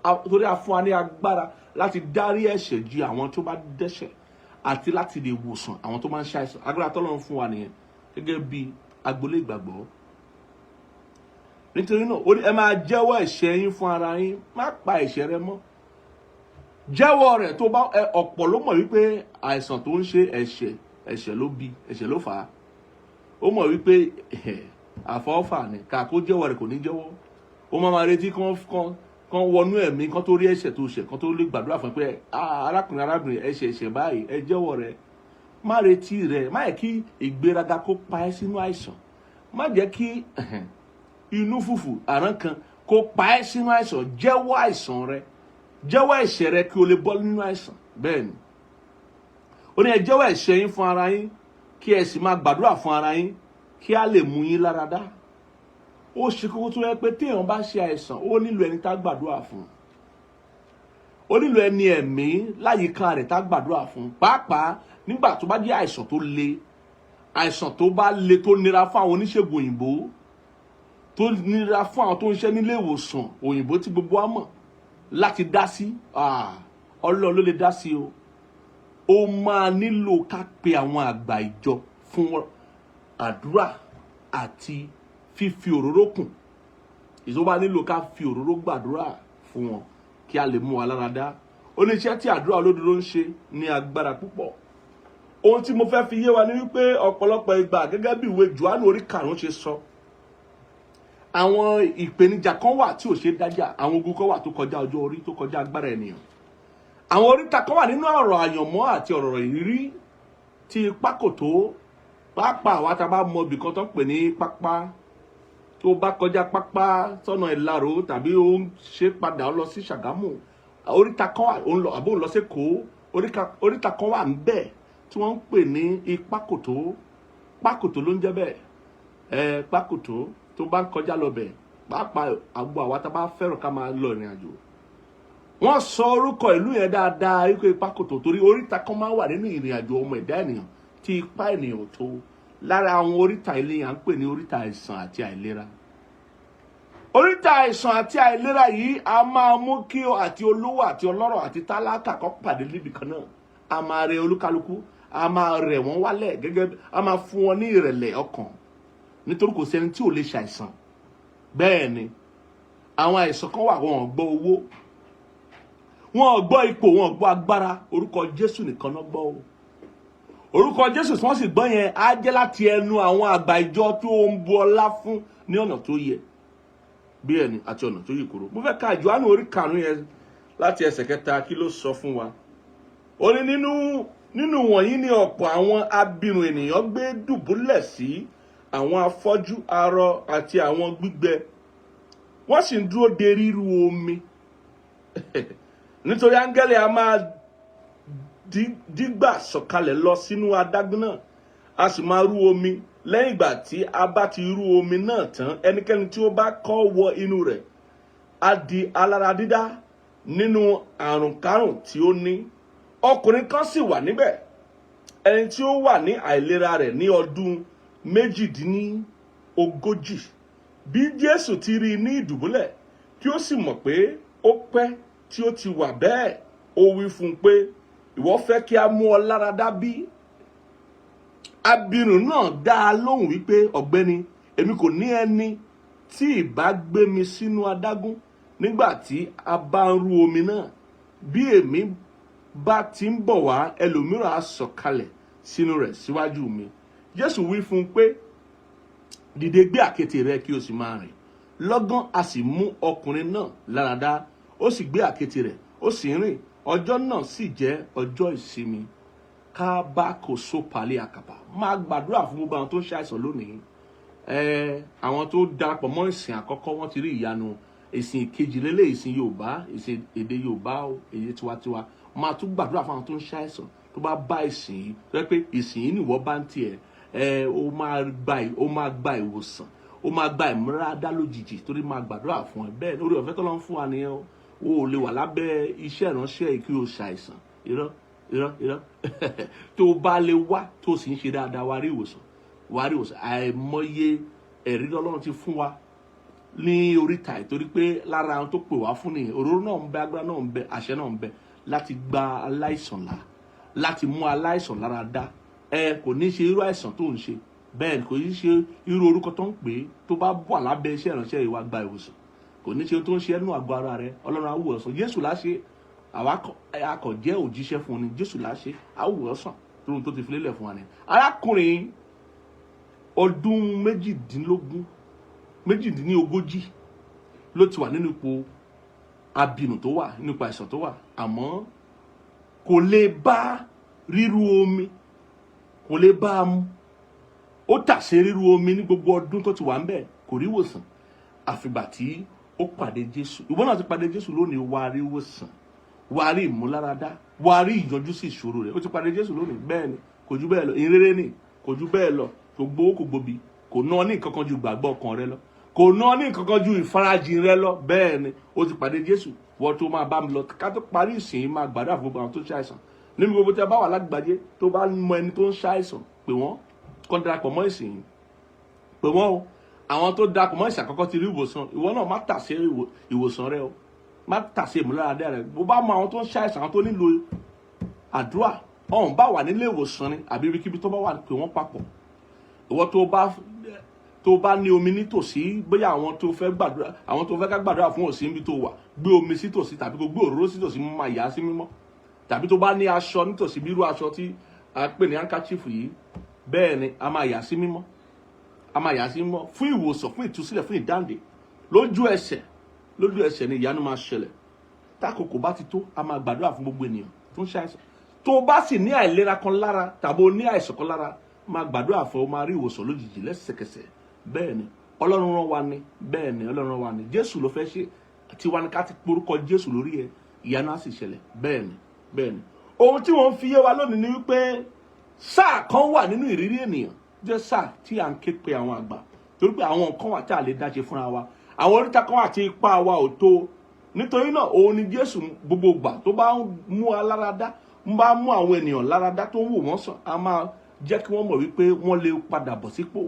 ọ́, torí a fún wa ní agbára láti dárí ẹ̀ṣẹ̀ jì àwọn tó bá dẹ́ṣẹ̀ àti láti lè wòsàn àwọn tó bá ń ṣàìsàn. Agbára tọ́lọ́run fún wa nìyẹn gẹ́gẹ́ bí agboolé ìgbàgbọ́. Nítorí náà, ó ní ẹ máa jẹ́wọ́ ẹ̀ṣẹ̀ yín fún ara yín. Má pa ẹ̀ṣẹ̀ rẹ mọ́, jẹ́wọ́ rẹ̀. Tó bá ọ̀pọ̀ ló mọ̀ wípé àìsàn tó ń ṣe, ẹ̀ṣẹ̀, ẹ̀ṣẹ̀ ló bí, ẹ̀ṣẹ̀ ló fà á. Ó mọ̀ wípé àfọwọ́fà ni. Kà kó jẹ́wọ́ rẹ̀, kò ní jẹ́wọ́. Ó máa máa retí kán wọnú ẹ̀mí, kán tó rí ẹ̀ṣẹ̀ tó ṣẹ̀, kán tó lè gbàdúrà fún ẹ pé, "Ah, arákùnrin, arábìnrin, ẹ̀ṣẹ̀, ẹ̀ṣẹ̀ báyìí, ẹ jẹ́wọ́ rẹ̀." Má retí rẹ̀. Má yẹ kí ìgbéraga kó pa ẹ́ sínú àìsàn. Má jẹ́ kí inú fùfù àrán kan kó pa ẹ́ sínú àìsàn. Jẹ́wọ́ àìsàn rẹ, jẹ́wọ́ ẹ̀ṣẹ̀ rẹ, kí o lè bọ́ nínú àìsàn. Bẹ́ẹ̀ ni, ó ní ẹ jẹ́wọ́ ẹ̀ṣẹ̀ yín fún ara yín, kí ẹ sì máa gbàdúrà fún ara yín, kí a lè mú yín lára dá. Ó ṣe kókó tó yẹ pé téèyàn bá ṣe àìsàn, ó nílò ẹni tá gbàdúrà fún, ó nílò ẹni ẹ̀mí láyìíká rẹ̀ tá gbàdúrà fún, pàápàá nígbà tó bá jẹ́ àìsàn tó le, àìsàn tó bá le, tó nira fún àwọn oníṣègùn òyìnbó, tó nira fún àwọn tó ń ṣe nílé ìwòsàn òyìnbó tí gbogbo wa mọ̀ láti dá sí. Ọlọ́run ló lè dá sí o. Ó máa nílò ká pe àwọn àgbà ìjọ fún àdúrà àti fífi òróró kùn. Ìṣó bá nílò ká fi òróró gbàdúrà fún wọn kí a lè mú wa lára dá. Ó ní iṣẹ́ tí àdúrà olódodo ń ṣe ní agbára púpọ̀. Ohun tí mo fẹ́ fi yé wa ni wípé ọ̀pọ̀lọpọ̀ ìgbà, gẹ́gẹ́ bí ìwé Jòhánù orí 5 ṣe sọ, àwọn ìpèníjà kan wà tí ò ṣe é dájà. Àwọn ogun kan wà tó kọjá ọjọ́ orí, tó kọjá agbára ènìyàn. Àwọn oríta kan wà nínú ọ̀rọ̀ àyànmọ́ àti ọ̀rọ̀ ìrírí tí ipá kò tó. Pàápàá àwa tá a bá mọ ibì kan tó ń pè ní Pápá, tó bá kọjá Pápá sọ́nà Ìlaró tàbí ó ń ṣe padà lọ sí Ṣàgámù, oríta kan wà, ó ń lọ àbó ń lọ sí Èkó, oríta kan wà ńbẹ̀ tí wọ́n ń pè ní Ipákòtó. Pákòtó ló ń jẹ́ bẹ́ẹ̀. Ẹ Pákòtó, tó bá ń kọjá lọ bẹ̀, pàápàá àgbo àwa tá a bá fẹ́ràn ká máa lọ ìrìn àjò, wọ́n sọ orúkọ ìlú yẹn dáadáa wípé Ipákòtó, torí oríta kan máa ń wà nínú ìrìn àjò ọmọ ẹ̀dá ènìyàn tí ipá ènìyàn ò tó. Lára àwọn oríta ilé yẹn, à ń pè ní oríta àìsàn àti àìlera. Oríta àìsàn àti àìlera yìí a máa mú kí àti olówó àti ọlọ́rọ̀ àti tálákà kó pàdé níbì kan náà. A máa rẹ olúkálukú, a máa rẹ̀ wọ́n wálẹ̀, gẹ́gẹ́ a máa fún wọn ní ìrẹ̀lẹ̀ ọkàn, nítorí kò sẹ́ni tí ò lè ṣàìsàn. Bẹ́ẹ̀ ni, àwọn àìsàn kan wà, wọn ò gbọ́ owó. Wọn ò gbọ́ ipò, wọn ò gbọ́ agbára. Orúkọ Jésù nìkan náà gbọ́ o. Orúkọ Jésù tí wọ́n sì gbọ́ yẹn á jẹ́ láti ẹnu àwọn àgbà ìjọ tó ń bu ọlá fún ní ọ̀nà tó yẹ bí ẹni àti ọ̀nà tó yẹ kúrò. Mo fẹ́ ka Jòhánù orí 5 yẹn láti ẹsẹ̀ 3. Kí ló sọ fún wa? Ó ní nínú wọ̀nyí ni ọ̀pọ̀ àwọn abirùn ènìyàn gbé dùbúlẹ̀ sí, àwọn afọ́jú, arọ àti àwọn gbígbẹ. Wọ́n sì ń dúró de ríru omi, nítorí áńgẹ́lì a máa dígbà sọ̀kalẹ̀ lọ sínú adágún náà, a sì máa rú omi. Lẹ́yìn ìgbà tí a bá ti rú omi náà tán, ẹnikẹ́ni tí ó bá kọ́ wọ inú rẹ̀ á di alára dídá nínú àrùnkárùn tí ó ní. Ọkùnrin kan sì wà níbẹ̀, ẹni tí ó wà ní àìlera rẹ̀ ní ọdún 38. Bí Jésù ti rí i ní ìdùbúlẹ̀, tí ó sì mọ̀ pé ó pẹ́ tí ó ti wà bẹ́ẹ̀, ó wí fún un pé, "Ìwọ fẹ́ kí a mú ọ lára dá bí?" Abirùn náà dá a lóhùn wípé, "Ọ̀gbẹ́ni, èmi kò ní ẹni tí ìbá gbé mi sínú adágún nígbà tí a bá ń rú omi náà. Bí èmi bá ti ń bọ̀ wá, ẹlòmíràn á sọ̀kalẹ̀ sínú rẹ̀ síwájú mi." Jésù wí fún un pé, "Dìde, gbé àkéte rẹ, kí o sì máa rìn." Lọ́gán a sì mú ọkùnrin náà láradá, ó sì gbé àkéte rẹ̀, ó sì ń rìn. Ọjọ́ náà sì jẹ́ ọjọ́ ìsinmi. Kábàkóso palẹ̀ àkàbà. Máa gbàdúrà fún gbogbo àwọn tó ń ṣàìsàn lónìí. Àwọn tó darapọ̀ mọ́ ìsìn àkọ́kọ́, wọ́n ti rí ìyanu. Ìsìn ìkejì lélẹ̀, ìsìn Yorùbá, ìsìn èdè Yorùbá, èyí tiwantiwa. Máa tún gbàdúrà fún àwọn tó ń ṣàìsàn. Tó bá bá ìsìn yìí, tó yẹ pé ìsìn yìí nìwọ bá ń tiẹ̀, ó máa gba ìwòsàn, ó máa gba ìmúradá lójijì, torí máa gbàdúrà fún ẹ. Bẹ́ẹ̀ lórí ọ̀fẹ́ tó lọ ń fún wa nìyẹn o. O ò lè wà lábẹ́ iṣẹ́ ìránṣẹ́ yìí kí o ṣàìsàn. Irọ́, irọ́, irọ́. Tó o bá lè wá, tó o sì ń ṣe dáadáa, wá rí ìwòsàn, wá rí ìwòsàn. Àìmọye ẹ̀rí lọ́lọ́run ti fún wa ní oríta ẹ̀, torí pé lára àwọn tó pè wá fún nìyẹn. Òróró náà ń bẹ, agbára náà ń bẹ, àṣẹ náà ń bẹ láti gba aláìsàn là, láti mú aláìsàn lára dá. Ẹ kò ní ṣe irú àìsàn tó ń ṣe bẹ́ẹ̀, kò ní ṣe irú orúkọ tó ń pè é. Tó bá wà lábẹ́ iṣẹ́ ìránṣẹ́ yìí, wá gba ìwòsàn. Kò ní ṣe tó ń ṣe ẹnu àgọ́ ara rẹ. Ọlọ́run á wò ọ́ sàn. Jésù láṣẹ, àwa akọ̀ jẹ́ òjíṣẹ́ fún ni. Jésù láṣẹ, á wò ọ́ sàn tóun tó ti fi lélẹ̀ fún wa ni. Arákùnrin, ọdún 38 ló ti wà nínú ipò abinù tó wà, nínú ipò àìsàn tó wà, àmọ́ kò lè bá ríru omi, kò lè bá a mu. Ó tàsé ríru omi ní gbogbo ọdún tó ti wà ń bẹ̀, kò rí ìwòsàn, àfìgbà tí ó pàdé Jésù. Ìwọ náà ti pàdé Jésù lónìí, wà á rí ìwòsàn, wà á rí ìmúláradá, wà á rí ìyanjú sí ìṣòro rẹ̀. Ó ti pàdé Jésù lónìí. Bẹ́ẹ̀ ni, kò ju bẹ́ẹ̀ lọ. Ìrere ni, kò ju bẹ́ẹ̀ lọ. Kò gbowó, kò gbòbí, kò ná ní nǹkan kan ju ìgbàgbọ́ ọkàn rẹ lọ, kò ná ní nǹkan kan ju ìfarajìn rẹ lọ. Bẹ́ẹ̀ ni, ó ti pàdé Jésù. Wọ́n tó máa bá mi lọ ká tó parí ìsìn, máa gbàdúrà fún gbogbo àwọn tó ń ṣàìsàn nínú gbogbo tí a bá wà lágbàáyé. Tó bá mọ ẹni tó ń ṣàìsàn, pè wọ́n kó darapọ̀ mọ́ ìsìn yìí. Pè wọ́n o. Àwọn tó darapọ̀ mọ́ ìsìn àkọ́kọ́ ti rí ìwòsàn. Ìwọ náà má tàsé ìwòsàn rẹ o, má tàsé ìmúláradá rẹ. Bó bá mọ àwọn tó ń ṣàìsàn, àwọn tó nílò àdúrà ọ̀hún, bá wà nílé ìwòsàn ni àbí ibikíbi tó bá wà, pè wọ́n papọ̀. Ìwọ tó bá ní omi nítòsí, bóyá àwọn tó fẹ́ gbàdúrà, àwọn tó fẹ́ ká gbàdúrà fún òsín níbi tó wà, gbé omi sítòsí tàbí kó gbé òróró sítòsí, máa yà á sí mímọ́. Tàbí tó bá ní aṣọ nítòsí, bí irú aṣọ tí a pè ní handkerchief yìí, bẹ́ẹ̀ ni, a máa yà sí mímọ́, a máa yà sí mímọ́ fún ìwòsàn, fún ìtúsílẹ̀, fún ìdáǹdè. Lójú ẹsẹ̀, lójú ẹsẹ̀ ni ìyanu máa ṣẹlẹ̀. Tákòkò bá ti tó, a máa gbàdúrà fún gbogbo ènìyàn tó ń ṣàìsàn. Tó bá sì ní àìlera kan lára tàbí o ní àìsàn kan lára, máa gbàdúrà fún ọ, máa rí ìwòsàn lójijì, lẹ́sẹ̀kẹsẹ̀. Bẹ́ẹ̀ ni, Ọlọ́run rán wa ni. Bẹ́ẹ̀ ni, Ọlọ́run rán wa ni. Jésù ló fẹ́ ṣe. Tiwa ni ká ti porúkọ Jésù lórí ẹ, ìyanu á sì ṣẹlẹ̀. Bẹ́ẹ̀ ni, bẹ́ẹ̀ ni. Ohun tí wọ́n fi yé wa lónìí ni wípé sáà kan wà nínú ìrírí ènìyàn, jẹ́ sáà tí à ń ké pe àwọn àgbà, torí pé àwọn nǹkan wà tí a lè dáṣe fúnra wa, àwọn oríta kan wà tí ipá wa ò tó. Nítorí náà, òun ni Jésù gbogbo gbà tó bá ń mú aláradá, ń bá mú àwọn ènìyàn láradá, tó ń wò wọ́n sàn, a máa jẹ́ kí wọ́n mọ̀ wípé wọ́n lè padà bọ̀ sípò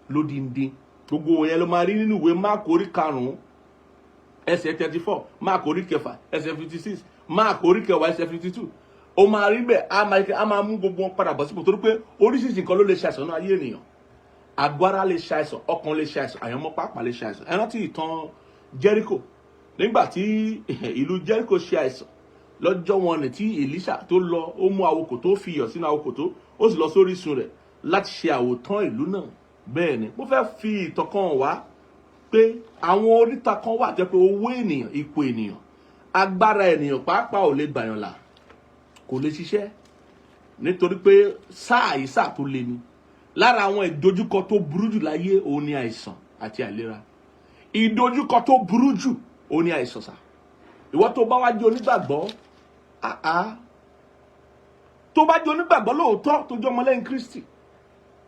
lódìndín. Gbogbo yẹn ló máa rí nínú ìwé Máàkù orí 5 ẹsẹ̀ 34, Máàkù orí 6 ẹsẹ̀ 56, Máàkù orí 10 ẹsẹ̀ 52. Ó máa rí bẹ́ẹ̀. A máa mú gbogbo wọn padà bọ̀ sípò, torí pé oríṣiríṣi nǹkan ló lè ṣàìsàn ní ayé ènìyàn. Àgọ́ ara lè ṣàìsàn, ọkàn lè ṣàìsàn, àyànmọ́ pàápàá lè ṣàìsàn. Ẹ rántí ìtàn Jẹ́ríkò, nígbà tí ìlú Jẹ́ríkò ṣe àìsàn. Lọ́jọ́ wọn ní tí Èlíṣà tó lọ, ó mú awokòtó, fi iyọ̀ sínú awokòtó, ó sì lọ sórí ìsun rẹ̀ láti ṣe àwòtán ìlú náà. Bẹ́ẹ̀ ni, mo fẹ́ fi ìtàn kan wá pé àwọn oríta kan wà jẹ́ pé owó ènìyàn, ipò ènìyàn, agbára ènìyàn pàápàá ò lè gbàyàn là, kò lè ṣiṣẹ́, nítorí pé sáà yìí, sáà tó le ni. Lára àwọn ìdojúkọ tó burú jù láyé òun ni àìsàn àti àìlera. Ìdojúkọ tó burú jù òun ni àìsàn sà. Ìwọ tó bá wá jẹ́ onígbàgbọ́, àá tó bá jẹ́ onígbàgbọ́ lóòótọ́, tó jẹ́ ọmọlẹ́yìn Kristi,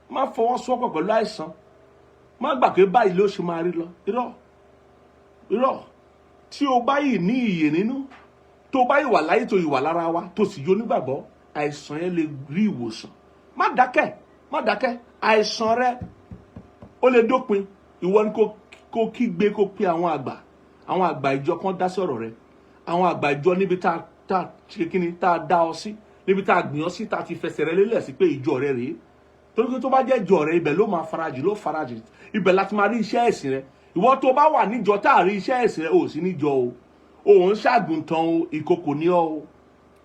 má fọwọ́sowọ́pọ̀ pẹ̀lú àìsàn. Má gbà pé báyìí ló ṣe máa rí lọ. Irọ́, irọ́. Tí o bá yìí ní ìyè nínú, tó bá yìí wà láyé, tó yìí wà lára wa, tó sì jẹ́ onígbàgbọ́, àìsàn yẹn lè rí ìwòsàn. Má dákẹ́, má dákẹ́. Àìsàn rẹ ó lè dópin. Ìwọ ni kó kígbe, kó pe àwọn àgbà, àwọn àgbà ìjọ kan dá sọ̀rọ̀ rẹ. Àwọn àgbà ìjọ níbi tá a ṣe kíni, tá a dá ọ sí, níbi tá a gbìn ọ sí, tá a ti fẹsẹ̀ rẹ lélẹ̀ sí pé ìjọ rẹ rèé. Torí pé tó bá jẹ́ ìjọ rẹ, ibẹ̀ ló máa farajì, ló farajì. Ibẹ̀ láti máa rí iṣẹ́ ẹ̀sìn rẹ. Ìwọ tó bá wà níjọ tá a rí iṣẹ́ ẹ̀sìn rẹ, ò sí níjọ o, òun ṣàgùntàn o, ìkòkò ní ọ o,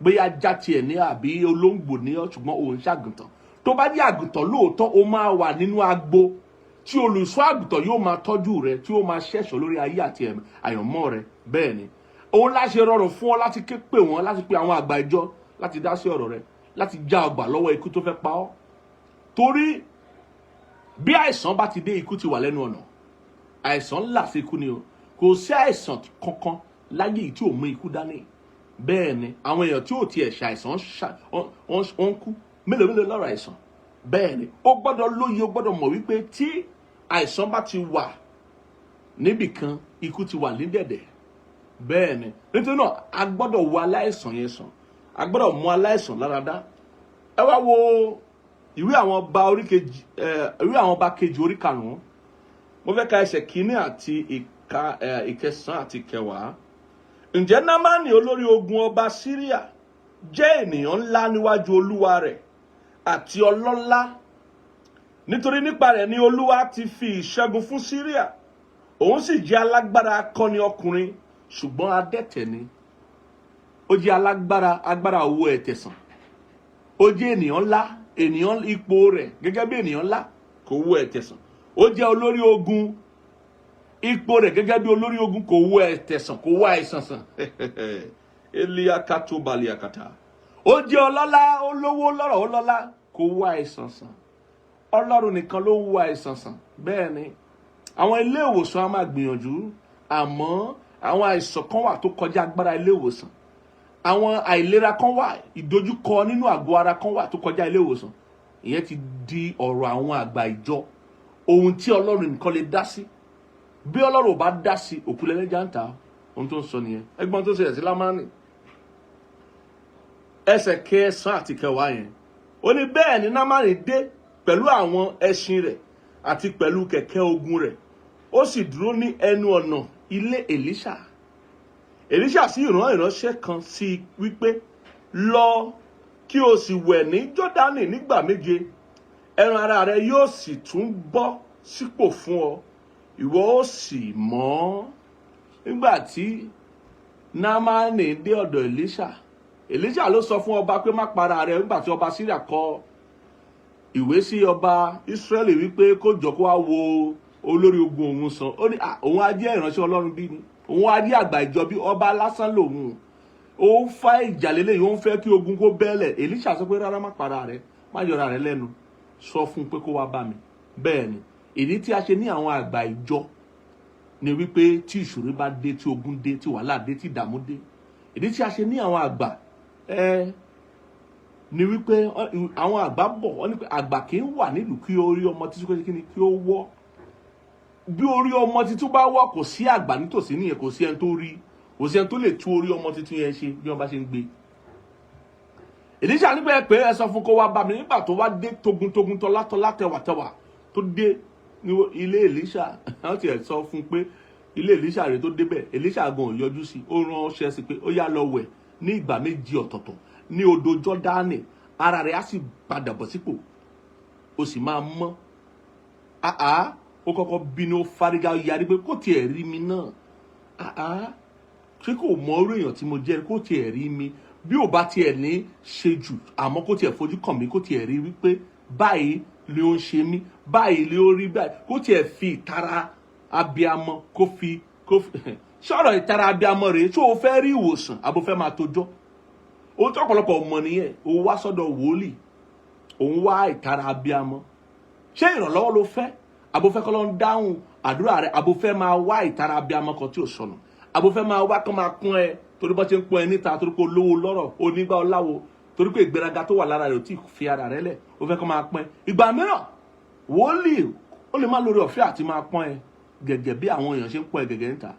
bóyá ajá tiẹ̀ ní àbí olóńgbò ní ọ, ṣùgbọ́n òun ṣàgùntàn. Tó bá jẹ́ àgùntàn lóòótọ́, ó máa wà nínú agbo tí olùṣọ́ àgùntàn yóò máa tọ́jú rẹ, tí ó máa ṣẹ̀ṣọ́ lórí ayé àti àyànmọ́ rẹ. Bẹ́ẹ̀ ni, òun láṣẹ rọrùn fún ọ láti ké pè wọ́n, láti pe àwọn àgbà ìjọ láti dá sí ọ̀rọ̀ rẹ, láti já ọgbà lọ́wọ́ ikú tó fẹ́ pa ọ́. Torí bí àìsàn bá ti dé, ikú ti wà lẹ́nu ọ̀nà. Àìsàn ńlá sí ikú ni o. Kò sí àìsàn kankan láyé yìí tí ò mú ikú dání. Bẹ́ẹ̀ ni, àwọn èèyàn tí ò tiẹ̀ ṣàìsàn wọ́n ń kú. Mélòó mélòó lọ́rọ̀ àìsàn? Bẹ́ẹ̀ ni, ó gbọ́dọ̀ lóye, ó gbọ́dọ̀ mọ̀ wípé tí àìsàn bá ti wà níbìkan, ikú ti wà ní dẹ̀dẹ̀. Bẹ́ẹ̀ ni, nítorí náà a gbọ́dọ̀ wo aláìsàn yẹn sàn, a gbọ́dọ̀ mú aláìsàn lára dá. Ẹ wá wo Ìwé Àwọn Ọba orí kejì, Ìwé Àwọn Ọba Kejì orí 5. Mo fẹ́ ka ẹsẹ̀ 1 àti 9 àti 10. Ǹjẹ́ Námánì, olórí ogun ọba Síríà, jẹ́ ènìyàn ńlá níwájú olúwa rẹ̀ àti ọlọ́lá, nítorí nípa rẹ̀ ni Olúwa ti fi ìṣẹ́gun fún Síríà. Òun sì jẹ́ alágbára akọni ọkùnrin, ṣùgbọ́n adẹ́tẹ̀ ni. Ó jẹ́ alágbára, agbára owó ẹ̀tẹ̀sán. Ó jẹ́ ènìyàn ńlá, ènìyàn ipò rẹ̀ gẹ́gẹ́ bí ènìyàn ńlá kò wó ẹ̀tẹ̀sán. Ó jẹ́ olórí ogun, ipò rẹ̀ gẹ́gẹ́ bí olórí ogun kò wó ẹ̀tẹ̀sán, kò wó àìsàn sàn. Eliakato baliakata. Ó jẹ́ ọlọ́lá, olówó lọ́rọ̀, ọlọ́lá, kò wó àìsàn sàn. Ọlọ́run nìkan ló ń wo àìsàn sàn. Bẹ́ẹ̀ ni, àwọn ilé ìwòsàn á máa gbìyànjú, àmọ́ àwọn àìsàn kan wà tó kọjá agbára ilé ìwòsàn. Àwọn àìlera kan wà, ìdojúkọ nínú àgọ́ ara kan wà tó kọjá ilé ìwòsàn. Ìyẹn ti di ọ̀rọ̀ àwọn àgbà ìjọ, ohun tí Ọlọ́run nìkan lè dá sí. Bí Ọlọ́run ò bá dá sí, òkú lẹ́lẹ́jà ń ta. Ohun tó ń sọ nìyẹn. Ẹgbọ́n tó ṣẹlẹ̀ sí Námánì, ẹsẹ̀ 9 àti 10 yẹn. Ó ní, bẹ́ẹ̀ ni Námánì dé pẹ̀lú àwọn ẹṣin rẹ̀ àti pẹ̀lú kẹ̀kẹ́ ogun rẹ̀, ó sì dúró ní ẹnu ọ̀nà ilé Èlíṣà. Èlíṣà sì rán ìránṣẹ́ kan sí i wípé, "Lọ kí o sì wẹ̀ ní Jọ́dánì nígbà 7, ẹran ara rẹ yóò sì tún bọ́ sípò fún ọ, ìwọ ó sì mọ́." Nígbà tí Námánì dé ọ̀dọ̀ Èlíṣà, Èlíṣà ló sọ fún ọba pé má para rẹ. Nígbà tí ọba Síríà kọ ìwé sí ọba Ísírẹ́lì wípé kó jọ kó wá wo olórí ogun òun sàn, ó ní, "Ah, òun á jẹ́ ìránṣẹ́ Ọlọ́run bí ni? Òun á jẹ́ àgbà ìjọ bí? Ọba lásán lòun." Ó ń fa ìjà lélẹ́yìí, ó ń fẹ́ kí ogun kó bẹ́ẹ̀lẹ̀. Èlíṣà sọ pé, "Rárá, má para rẹ, má yọra rẹ lẹ́nu, sọ fún un pé kó wá bá mi." Bẹ́ẹ̀ ni, ìdí tí a ṣe ní àwọn àgbà ìjọ ni wípé tí ìṣòro bá dé, tí ogun dé, tí wàhálà dé, tí ìdààmú dé, ìdí tí a ṣe ní àwọn àgbà ni wípé àwọn àgbà bọ̀, wọ́n ní pé àgbà kì í wà nílùú kí orí ọmọ títún kí ni kí ó wọ́. Bí orí ọmọ títún bá wọ́, kò sí àgbà nítòsí nìyẹn, kò sí ẹni tó rí, kò sí ẹni tó lè tú orí ọmọ títún yẹn ṣe bí wọ́n bá ṣe ń gbé. Èlíṣà nígbà pé ẹ sọ fún kó wá bá mi. Nígbà tó wá dé togun-togun, tọ́látọ́lá, tẹwàtẹwà tó dé ní ilé Èlíṣà, wọ́n ti ẹ̀ sọ fún pé ilé Èlíṣà rẹ̀ tó débẹ̀, Èlíṣà gan ò yọjú sí. Ó ránṣẹ́ sí pé ó yá, lọ wẹ̀ ní ìgbà 7 ọ̀tọ̀ọ̀tọ̀ ní odò Jọ́dánì, ara rẹ̀ á sì padà bọ̀ sípò, ó sì máa mọ́. Àá, ó kọ́kọ́ bínú, ó fárígá, ó yarí pé kó tiẹ̀ rí mi náà. Àá, kí Ṣé kò mọ irú èèyàn tí mo jẹ́? Kó tiẹ̀ rí mi, bí ò bá tiẹ̀ ní ṣe jù, àmọ́ kó tiẹ̀ fojú kàn mí, kó tiẹ̀ rí wípé báyìí ló ń ṣe mí, báyìí ló rí báyìí, kó tiẹ̀ fi ìtara abiamọ kó fi sọ̀rọ̀. Ìtara abiamọ rèé. Tó o fẹ́ rí ìwòsàn, àbò fẹ́ máa tojọ́? Ohun tí ọ̀pọ̀lọpọ̀ mọ̀ nìyẹn. O wá sọ́dọ̀ wòlíì, òun wá ìtara abiamọ. Ṣé ìrànlọ́wọ́ ló fẹ́, àbò fẹ́ kọ́ ló ń dáhùn àdúrà rẹ, àbò fẹ́ máa wá ìtara abiamọ kan tí ò sọnù, àbò fẹ́ máa wá kán máa kún ẹ torí bọ́ ṣe ń pọ́n ẹ níta, torí pé olówó lọ́rọ̀, onígbà ọláwo, torí pé ìgbéraga tó wà lára rẹ̀ ò tí ì fi ara rẹ̀ lẹ̀, ó fẹ́ kán máa pọ́n ẹ? Ìgbà mìíràn, wòlíì ó lè má lórí ọ̀fẹ́ àti máa pọ́n ẹ gẹ́gẹ́ bí àwọn èèyàn ṣe ń pọ́n ẹ gẹ́gẹ́ níta.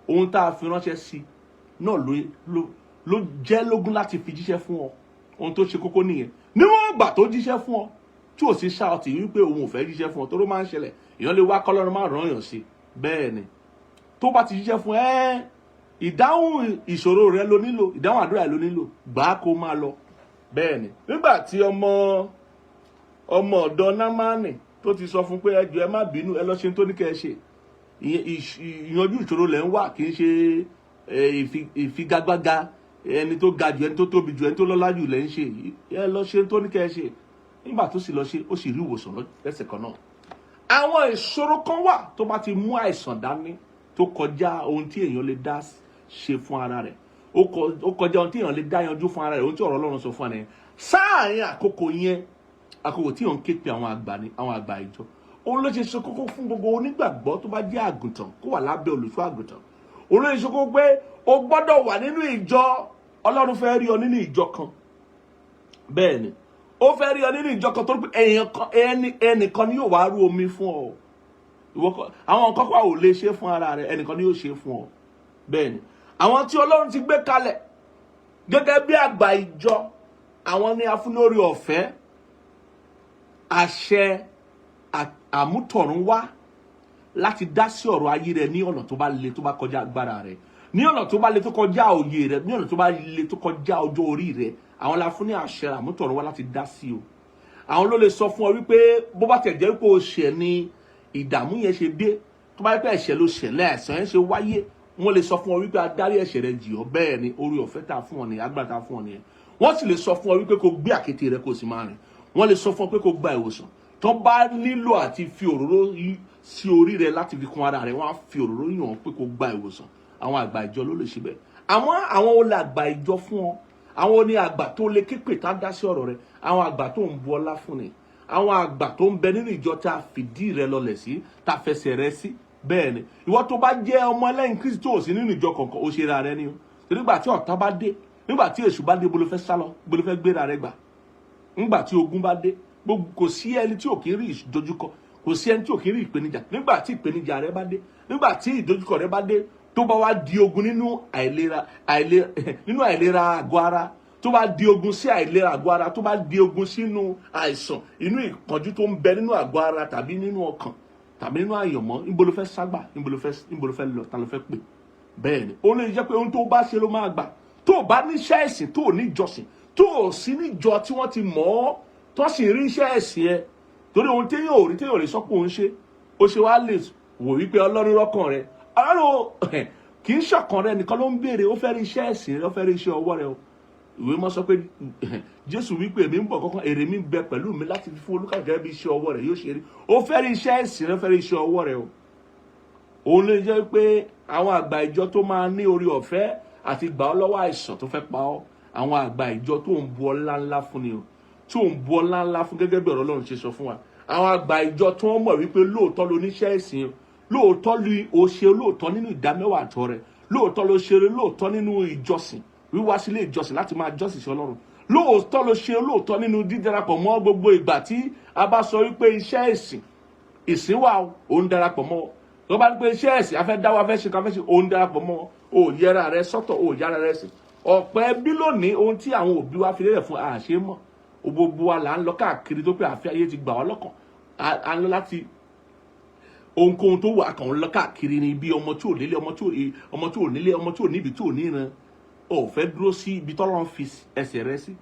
Ohun tá a fi ránṣẹ́ sí náà ló jẹ́ lógún láti fi jíṣẹ́ fún ọ. Ohun tó ṣe kókó nìyẹn. Níwọ̀n ìgbà tó jíṣẹ́ fún ọ, tí ò sí ṣáàtì wípé òun ò fẹ́ jíṣẹ́ fún ọ, tó ló máa ń ṣẹlẹ̀, èèyàn lè wá kọ́lọ́run má ràn yàn sí. Bẹ́ẹ̀ ni, tó bá ti jíṣẹ́ fún ẹ, ìdáhùn ìṣòro rẹ ló nílò, ìdáhùn àdúrà rẹ ló nílò, gbà á kó máa lọ. Bẹ́ẹ̀ ni, nígbà tí ọmọ ọ̀dọ̀ Námánì tó ti sọ fún pé, "Ẹ jọ̀ọ́, ẹ má bínú, ẹ lọ ṣe tó ní kẹ́ ẹ ṣe." Ìyanjú ìṣòro lẹ̀ ń wà, kì í ṣe ìfigagbága ẹni tó ga jù, ẹni tó tóbi jù, ẹni tó lọ́lá jù lẹ̀ ń ṣe. Ẹ lọ ṣe tó ní kẹ́ ẹ ṣe. Nígbà tó sì lọ ṣe, ó sì rí ìwòsàn lẹ́sẹ̀ kan náà. Àwọn ìṣòro kan wà tó bá ti mú àìsàn dání, tó kọjá ohun tí èèyàn lè dá ṣe fún ara rẹ̀, ó kọjá ohun tí èèyàn lè dá yanjú fún ara rẹ̀. Ohun tí ọ̀rọ̀ Ọlọ́run sọ fún ara rẹ̀ sáàárín àkókò yẹn, àkókò tí èèyàn ń ké pe àwọn àgbà ní àwọn àgbà ìjọ, òun ló ṣe ṣe kókó fún gbogbo onígbàgbọ́ tó bá jẹ́ àgùntàn kó wà lábẹ́ olùṣọ́ àgùntàn. Òun ló ṣe ṣe kókó pé o gbọ́dọ̀ wà nínú ìjọ. Ọlọ́run fẹ́ rí ọ nínú ìjọ kan. Bẹ́ẹ̀ ni, ó fẹ́ rí ọ nínú ìjọ kan, torí pé èèyàn kan, ẹnìkan ni yóò wá rú omi fún ọ. Ìwọ kọ́. Àwọn nǹkan kan ò lè ṣe fún ara rẹ, ẹnìkan ni yóò ṣe fún ọ. Bẹ́ẹ̀ ni, àwọn tí Ọlọ́run ti gbé kalẹ̀ gẹ́gẹ́ bí àgbà ìjọ, àwọn ni a fún lórí ọ̀fẹ́ àṣẹ àmútọ̀run wá láti dá sí ọ̀rọ̀ ayé rẹ ní ọ̀nà tó bá le, tó bá kọjá agbára rẹ, ní ọ̀nà tó bá le tó kọjá òye rẹ, ní ọ̀nà tó bá le tó kọjá ọjọ́ orí rẹ. Àwọn la fún ní àṣẹ àmútọ̀run wá láti dá sí o. Àwọn ló lè sọ fún ọ wípé bó bá tẹ̀ jẹ́ wípé o ṣẹ̀ ni ìdààmú yẹn ṣe dé, tó bá yẹ pé ẹ̀ṣẹ̀ ló ṣẹlẹ̀, àìsàn yẹn ṣe wáyé, wọ́n lè sọ fún ọ wípé adarí ẹ̀ṣẹ̀ rẹ jì ọ́. Bẹ́ẹ̀ ni, orí ọ̀fẹ́ tá a fún ọ nìyẹn, agbára tá a fún ọ nìyẹn. Wọ́n sì lè sọ fún ọ wípé kó gbé àkéte rẹ, kó sì máa rìn. Wọ́n lè sọ fún ọ pé kó gba ìwòsàn. Tó bá nílò àti fi òróró sí orí rẹ láti fi kún ara rẹ, wọ́n á fi òróró yàn ọ́ pé kó gba ìwòsàn. Àwọn àgbà ìjọ ló lè ṣe bẹ́ẹ̀. Àmọ́ àwọn olè àgbà ìjọ fún ọ? Àwọn oní àgbà tó lè képe tá a dá sí ọ̀rọ̀ rẹ, àwọn àgbà tó ń bu ọlá fún ni, àwọn àgbà tó ń bẹ nínú ìjọ tá a fìdí rẹ lọlẹ̀ sí, tá a fẹsẹ̀ rẹ sí. Bẹ́ẹ̀ ni, ìwọ tó bá jẹ́ ọmọ ẹlẹ́yìn Kristi tó ò sí nínú ìjọ kọ̀ọ̀kan, ó ṣe ra rẹ ni o. Torí nígbà tí ọ̀tá bá dé, nígbà tí èṣù bá dé, bó ló fẹ́ sálọ? Bó ló fẹ́ gbéra rẹ gbà nígbà tí ogun bá dé? Gbogbo kò sí ẹni tí ò kí ń rí ìdojúkọ, kò sí ẹni tí ò kí ń rí ìpèníjà. Nígbà tí ìpèníjà rẹ bá dé, nígbà tí ìdojúkọ rẹ bá dé, tó bá wá di ogun nínú àìlera àgọ́ ara, tó bá di ogun sí àìlera àgọ́ ara, tó bá di ogun sínú àìsàn, inú ìpọ́njú tó ń bẹ nínú àgọ́ ara tàbí nínú ọkàn tàbí nínú àyànmọ́, níbo ló fẹ́ ságbà? Níbo ló fẹ́ lọ? Ta ló fẹ́ pè? Bẹ́ẹ̀ ni, ó lè jẹ́ pé ohun tó bá ṣe ló máa gbà. Tó o bá níṣẹ́ ẹ̀sìn, tó o ní ìjọsìn, tó o sí níjọ tí wọ́n ti mọ̀ ọ́, tó sì rí iṣẹ́ ẹ̀sìn ẹ, torí ohun téèyàn ò rí, téèyàn ò lè sọ pé òun ṣe, ó ṣe wá lè wò wípé Ọlọ́run rọ́kàn rẹ? Ọlọ́run kì í ṣọ̀kan rẹ nìkan ló ń béèrè. Ó fẹ́ rí iṣẹ́ ẹ̀sìn rẹ, ó fẹ́ rí iṣẹ́ ọwọ́ rẹ o. Ìwé mọ́ sọ pé Jésù wípé, "Èmi ń bọ̀ kankan, èrè mi ń bẹ pẹ̀lú mi láti fi fún olúkàlùkù gẹ́gẹ́ bí iṣẹ́ ọwọ́ rẹ yóò ṣe rí." Ó fẹ́ rí iṣẹ́ ẹ̀sìn rẹ, ó fẹ́ rí iṣẹ́ ọwọ́ rẹ o. Òun lè jẹ́ pé àwọn àgbà ìjọ tó máa ní orí ọ̀fẹ́ àti gbà ọ́ lọ́wọ́ àìsàn tó fẹ́ pa ọ́, àwọn àgbà ìjọ tó ń bu ọlá ńlá fún ni o, tó ń bu ọlá ńlá fún gẹ́gẹ́ bí ọ̀rọ̀ Ọlọ́run ṣe sọ fún wa. Àwọn àgbà ìjọ tó ń mọ̀ wípé lóòótọ́ ló níṣẹ́ ẹ̀sìn, lóòótọ́ ló o ṣe lóòótọ́ nínú ìdámẹ́wàá àtọ́ rẹ, lóòótọ́ ló ṣe lóòótọ́ nínú ìjọsìn, wíwá sílé ìjọsìn láti máa jọ́sìn sí Ọlọ́run, lóòótọ́ ló ṣe lóòótọ́ nínú dídarapọ̀ mọ́ gbogbo ìgbà tí a bá sọ wípé iṣẹ́ ìsìn ìsìn wà, ó ń darapọ̀ mọ́. Tó bá ní pé iṣẹ́ ẹ̀sìn afẹ́ dáwọ́, afẹ́ ṣe káfẹ́ ṣe, ó ń darapọ̀ mọ́. Ó yẹra rẹ sọ́tọ̀, ó yára rẹ sìn. Ọ̀pọ̀ ẹbí lónìí, ohun tí àwọn òbí wa fi lélẹ̀ fún àṣẹ mọ̀. Gbogbo wa là ń lọ káàkiri tó pé àfi ayé ti gbà wá lọ́kàn. À ń lọ láti ohunkóhun tó wà kàn ń lọ káàkiri ni, bí ọmọ tí ò nílé, ọmọ tí ò nílé, ọmọ tí ò níbi, tí ò níran. Ò fẹ́ dúró sí ibi tọ́lọ́run fi ẹsẹ̀ rẹ sí.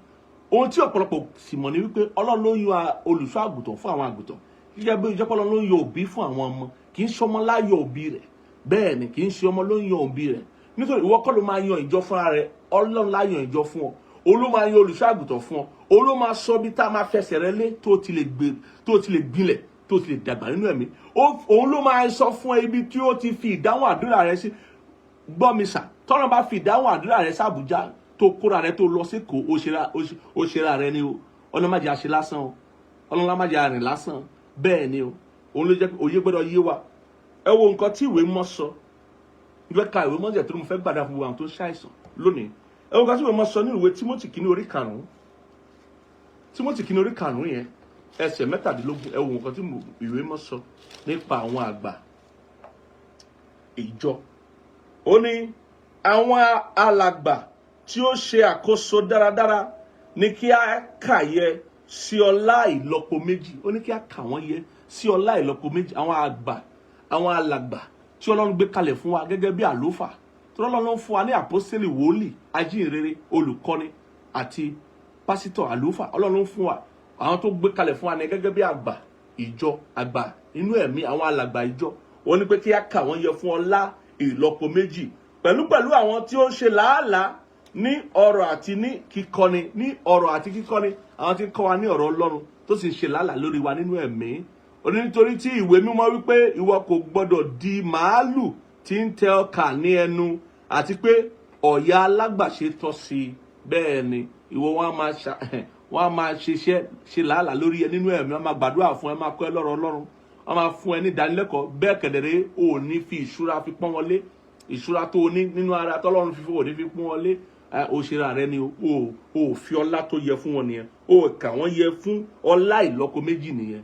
Ohun tí ọ̀pọ̀lọpọ̀ sì mọ̀ ni wípé Ọlọ́run ló yan olùṣọ́ àgùntàn fún àwọn àgùntàn, gẹ́gẹ́ bí ìjọpọ̀ Ọlọ́run ló yan òbí fún àwọn ọmọ. Kì í ṣe ọmọ láyọ̀ òbí rẹ̀. Bẹ́ẹ̀ ni, kì í ṣe ọmọ ló ń yan òbí rẹ̀. Nítorí ìwọ kọ́ ló máa yan ìjọ fúnra rẹ, Ọlọ́run lá yan ìjọ fún ọ. Òun ló máa yan olùṣọ́ àgùntàn fún ọ. Òun ló máa sọ bí tá a máa fẹsẹ̀ rẹ lé tó ti lè gbé, tó ti lè gbilẹ̀, tó ti lè dàgbà nínú ẹ̀mí. Òun ló máa sọ fún ẹ ibi tí ó ti fi ìdáhùn àdúrà rẹ sí. Gbọ́ mi sà, tọ́rọ̀ bá fi ìdáhùn àdúrà rẹ sàbújá, tó kóra rẹ tó lọ sékòó, ó ṣera rẹ ni o. Ọlọ́run má jẹ́ àṣe lásán o. Ọlọ́run má jẹ́ àrìn lásán. Bẹ́ẹ̀ ni o. Òun ló jẹ́ pé òye gbọ́dọ̀ yé wa. Ẹ wo nǹkan tí ìwé mọ́ sọ. Mo fẹ́ ka ìwé mọ́ jẹ́ tó, mo fẹ́ gbàdúrà fún àwọn tó ń ṣàìsàn lónìí. Ẹ wo nǹkan tí ìwé mọ́ sọ ní ìwé Tímótì kìíní orí karùn-ún, Tímótì kìíní orí karùn-ún yẹn, ẹsẹ̀ 17. Ẹ wo nǹkan tí ìwé mọ́ sọ nípa àwọn àgbà ìjọ. Ó ní àwọn alàgbà tí ó ṣe àkóso dáradára ní kí a kà yẹ sí ọlá ìlọ́po méjì. Ó ní kí a kà wọ́n yẹ sí ọlá ìlọ́po méjì. Àwọn àgbà, àwọn alàgbà tí Ọlọ́run gbé kalẹ̀ fún wa gẹ́gẹ́ bí àlùfáà, tí Ọlọ́run fún wa ní àpọ́sítélì, wòlíì, ajíhìnrere, olùkọ́ni àti pásítọ̀, àlùfáà. Ọlọ́run fún wa, àwọn tó gbé kalẹ̀ fún wa ní gẹ́gẹ́ bí àgbà ìjọ, àgbà inú ẹ̀mí, àwọn alàgbà ìjọ, wọ́n ní pé kí a kà wọ́n yẹ fún ọlá ìlọ́po méjì, pẹ̀lúpẹ̀lú àwọn tí ó ń ṣe làálàá ní ọ̀rọ̀ àti ní kíkọ́ni, ní ọ̀rọ̀ àti kíkọ́ni, àwọn tí ń kọ́ wa ní ọ̀rọ̀ Ọlọ́run, tó sì ń ṣe làálàá lórí wa nínú ẹ̀mí. Ó ní nítorí tí ìwé mímọ́ wípé, "Ìwọ kò gbọ́dọ̀ di màálù tí ń tẹ ọkà ní ẹnu," àti pé ọ̀yà alágbàṣe tọ́ sí i. Bẹ́ẹ̀ ni, ìwọ wọn á máa ṣiṣẹ́, ṣe làálàá lórí ẹ nínú ẹ̀mí, wọn máa gbàdúrà fún ẹ, máa kọ́ ẹ lọ́rọ̀ Ọlọ́run, wọn máa fún ẹ ní ìdánilẹ́kọ̀ọ́. Bẹ́ẹ̀ kẹ̀dẹ̀rẹ́, ò ní fi ìṣúra fi pọ́n wọn lé. Ìṣúra tó o ní nínú ara tọ́lọ́run fífún, ò ní fi pọ́n wọn lé. O ṣera rẹ ni o. Ò fi ọlá tó yẹ fún wọn nìyẹn. O kà wọ́n yẹ fún ọlá ìlọ́po méjì nìyẹn.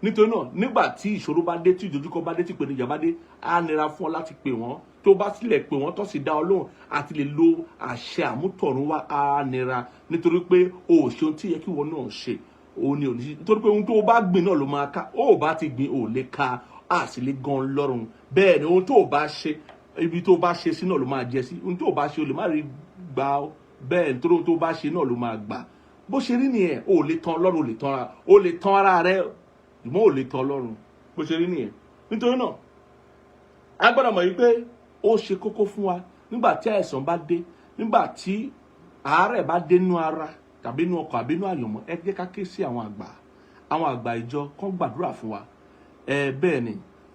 Nítorí náà, nígbà tí ìṣòro bá dé, tí ìdojúkọ bá dé, tí ìpèníjà bá dé, á nira fún ọ láti pè wọ́n. Tó bá sílẹ̀ pè wọ́n, tó sì dá ọ lóhùn, àti lè lo àṣẹ àmútọ̀run wá á nira, nítorí pé o ò ṣe ohun tí yẹ kí ìwọ náà ṣe. Òun ni ò ní ṣe, nítorí pé ohun tó o bá gbìn náà ló máa ká. Ó ò bá ti gbìn, ò lè ká, á sì lè gan lọ́rùn. Bẹ́ẹ̀ ni, ohun tó o bá ṣe, ibi tó o bá ṣe sí náà ló máa jẹ sí. Ohun tó o bá ṣe, o lè má rí gbà ó. Bẹ́ẹ̀, nítorí ohun tó o bá ṣe náà ló máa gbà. Bó ṣe rí nìyẹn. O ò lè tan Ọlọ́run, o lè tan ara rẹ, ìmọ̀ ò lè tan Ọlọ́run. Bó ṣe rí nìyẹn. Nítorí náà, a gbọ́dọ̀ mọ̀ wípé ó ṣe kókó fún wa, nígbà tí àìsàn bá dé, nígbà tí àárẹ̀ bá dé nínú ara tàbí nínú ọkàn àbí nínú àyànmọ́, ẹ jẹ́ ká ké sí àwọn àgbà, àwọn àgbà ìjọ, kán gbàdúrà fún wa. Ẹ bẹ́ẹ̀ ni,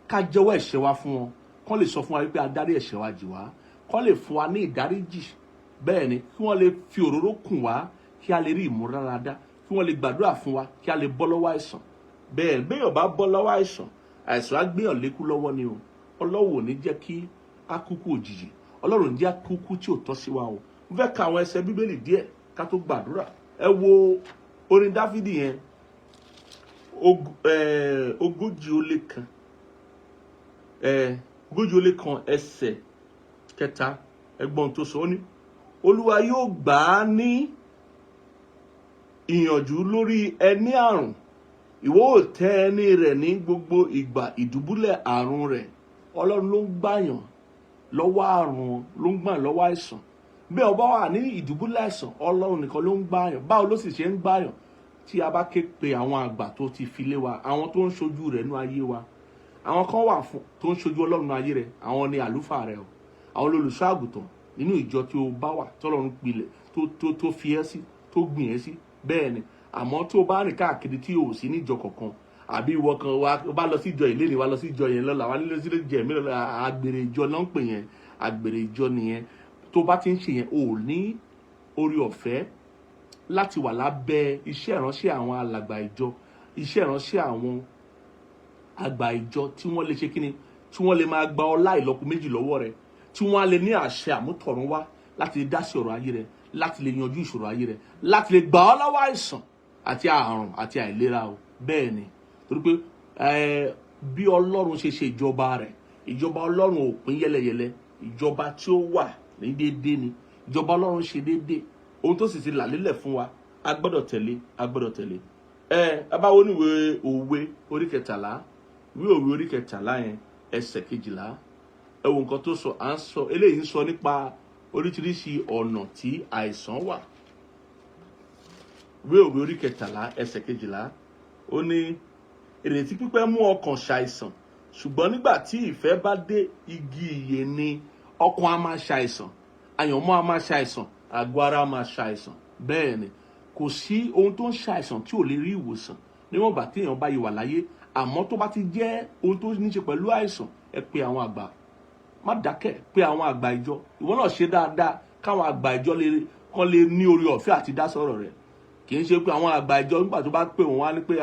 ká jẹ́wọ́ ẹ̀ṣẹ̀ wa fún wọn, kán lè sọ fún wa wípé adarí ẹ̀ṣẹ̀ wa jì wá, kán lè fún wa ní ìdáríjì. Bẹ́ẹ̀ ni, kí wọ́n lè fi òróró kùn wá kí a lè rí ìmúláradá, kí wọ́n lè gbàdúrà fún wa kí a lè bọ́ lọ́wọ́ àìsàn. Bẹ́ẹ̀, béèyàn bá bọ́ lọ́wọ́ àìsàn, àìsàn á gbéyàn lékú lọ́wọ́ ni o. Ọlọ́run ò ní jẹ́ kí á kúkú òjijì. Ọlọ́run ò ní jẹ́ á kúkú tí ò tọ́ sí wa o. Mo fẹ́ ka àwọn ẹsẹ̀ Bíbélì díẹ̀ ká tó gbàdúrà. Ẹ wo orin Dáfídì yẹn, 41, 41, ẹsẹ̀ kẹta. Ẹgbọ́n tó sọ, ó ní, "Olúwa yóò gbà á ní ìyànjú lórí ẹní àrùn, ìwọ ò tẹ́ ẹní rẹ̀ ní gbogbo ìgbà ìdùbúlẹ̀ àrùn rẹ̀." Ọlọ́run ló ń gbàyàn lọ́wọ́ àrùn, ló ń gbà lọ́wọ́ àìsàn. Bí ọba wà ní ìdùbúlẹ̀ àìsàn, Ọlọ́run nìkan ló ń gbàyàn. Báwo ló sì ṣe ń gbàyàn? Tí a bá ké pe àwọn àgbà tó ti fi lé wa, àwọn tó ń ṣojú rẹ̀ nú ayé wa. Àwọn kan wà fún tó ń ṣojú Ọlọ́run nú ayé rẹ̀. Àwọn ni àlùfáà rẹ̀ o, àwọn olùṣọ́ àgùntàn nínú ìjọ tí o bá wà, tọ́lọ́run pilẹ̀, tó fi ẹ́ sí, tó gbìn ẹ́ sí. Bẹ́ẹ̀ ni, àmọ́ tó o bá rìn káàkiri tí o ò sí níjọ kankan, àbí ìwọ kan wa bá lọ sí ìjọ ìlérí, wa lọ sí ìjọ yẹn lọ́la, wa nílò sí ìjọ ẹ̀mí lọ́la, àgbèrè ìjọ náà ń pè yẹn, àgbèrè ìjọ nìyẹn. Tó bá ti ń ṣe yẹn, o ò ní orí ọ̀fẹ́ láti wà lábẹ́ iṣẹ́ ìránṣẹ́ àwọn alàgbà ìjọ, iṣẹ́ ìránṣẹ́ àwọn àgbà ìjọ tí wọ́n lè ṣe kíni, tí wọ́n lè máa gba ọlá ìlọ́po méjì lọ́wọ́ rẹ̀, tí wọ́n á lè ní àṣẹ àmútọ̀run wá láti lè dá sí ọ̀rọ̀ ayé rẹ̀, láti lè yanjú ìṣòro ayé rẹ̀, láti lè gbà ọ́ lọ́wọ́ àìsàn àti àrùn àti àìlera o. Bẹ́ẹ̀ ni, torí pé bí Ọlọ́run ṣe ṣe ìjọba rẹ̀, ìjọba Ọlọ́run ò pín yẹlẹyẹlẹ. Ìjọba tí ó wà ní déédéé ni ìjọba Ọlọ́run. Ṣe déédéé ohun tó sì ti là lélẹ̀ fún wa, a gbọ́dọ̀ tẹ̀lé, a gbọ́dọ̀ tẹ̀lé. Ẹ bá wo níwèé Òwe orí 13, ìwé Òwe orí 13 yẹn, ẹsẹ̀ 12, ẹ wo nǹkan tó sọ. À ń sọ eléyìí, ń sọ nípa oríṣiríṣi ọ̀nà tí àìsàn wà. Ìwé Òwe orí 13, ẹsẹ̀ 12, ó ní, "Ìrètí pípẹ́ mú ọkàn ṣàìsàn, ṣùgbọ́n nígbà tí ìfẹ́ bá dé, igi ìyè ni." Ọkàn á máa ṣàìsàn, àyànmọ́ á máa ṣàìsàn, àgọ́ ara á máa ṣàìsàn. Bẹ́ẹ̀ ni, kò sí ohun tó ń ṣàìsàn tí ò lè rí ìwòsàn níwọ̀n ìgbà tí èèyàn bá yìí wà láyé. Àmọ́ tó bá ti jẹ́ ohun tó ní ṣe pẹ̀lú àìsàn, ẹ pe àwọn àgbà. Má dákẹ́, pé àwọn àgbà ìjọ. Ìwọ náà ṣe dáadáa káwọn àgbà ìjọ lè kán lè ní orí ọ̀fẹ́ àti dá sọ̀rọ̀ rẹ̀. Kì í ṣe pé àwọn àgbà ìjọ, nígbà tó bá pè wọ́n wá ní pé,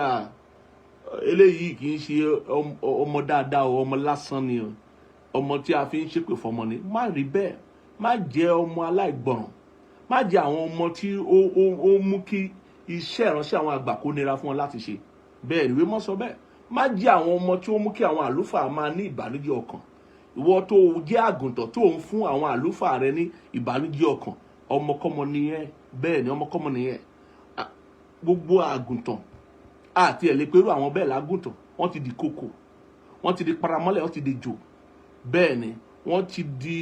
"Eléyìí kì í ṣe ọmọ dáadáa o, ọmọ lásán ni o, ọmọ tí a fi ń ṣépè fọmọ ni." Má rí bẹ́ẹ̀. Má jẹ́ ọmọ aláìgbọràn. Má jẹ́ àwọn ọmọ tí ó mú kí iṣẹ́ ìránṣẹ́ àwọn àgbà kó nira fún wọn láti ṣe. Bẹ́ẹ̀ ni ìwé mọ́ sọ bẹ́ẹ̀. Má jẹ́ àwọn ọmọ tí ó mú kí àwọn àlùfáà máa ní ìbànújẹ́ ọkàn. Ìwọ tó jẹ́ àgùntàn tó ń fún àwọn àlùfáà rẹ ní ìbànújẹ́ ọkàn, ọmọkọ́mọ nìyẹn. Bẹ́ẹ̀ ni, ọmọkọ́mọ nìyẹn. Gbogbo àgùntàn àti ẹ̀ lè pẹ̀lú àwọn bẹ́ẹ̀ lágùntàn. Wọ́n ti di kòkò, wọ́n ti di paramọ́lẹ̀, wọ́n ti di jò. Bẹ́ẹ̀ ni, wọ́n ti di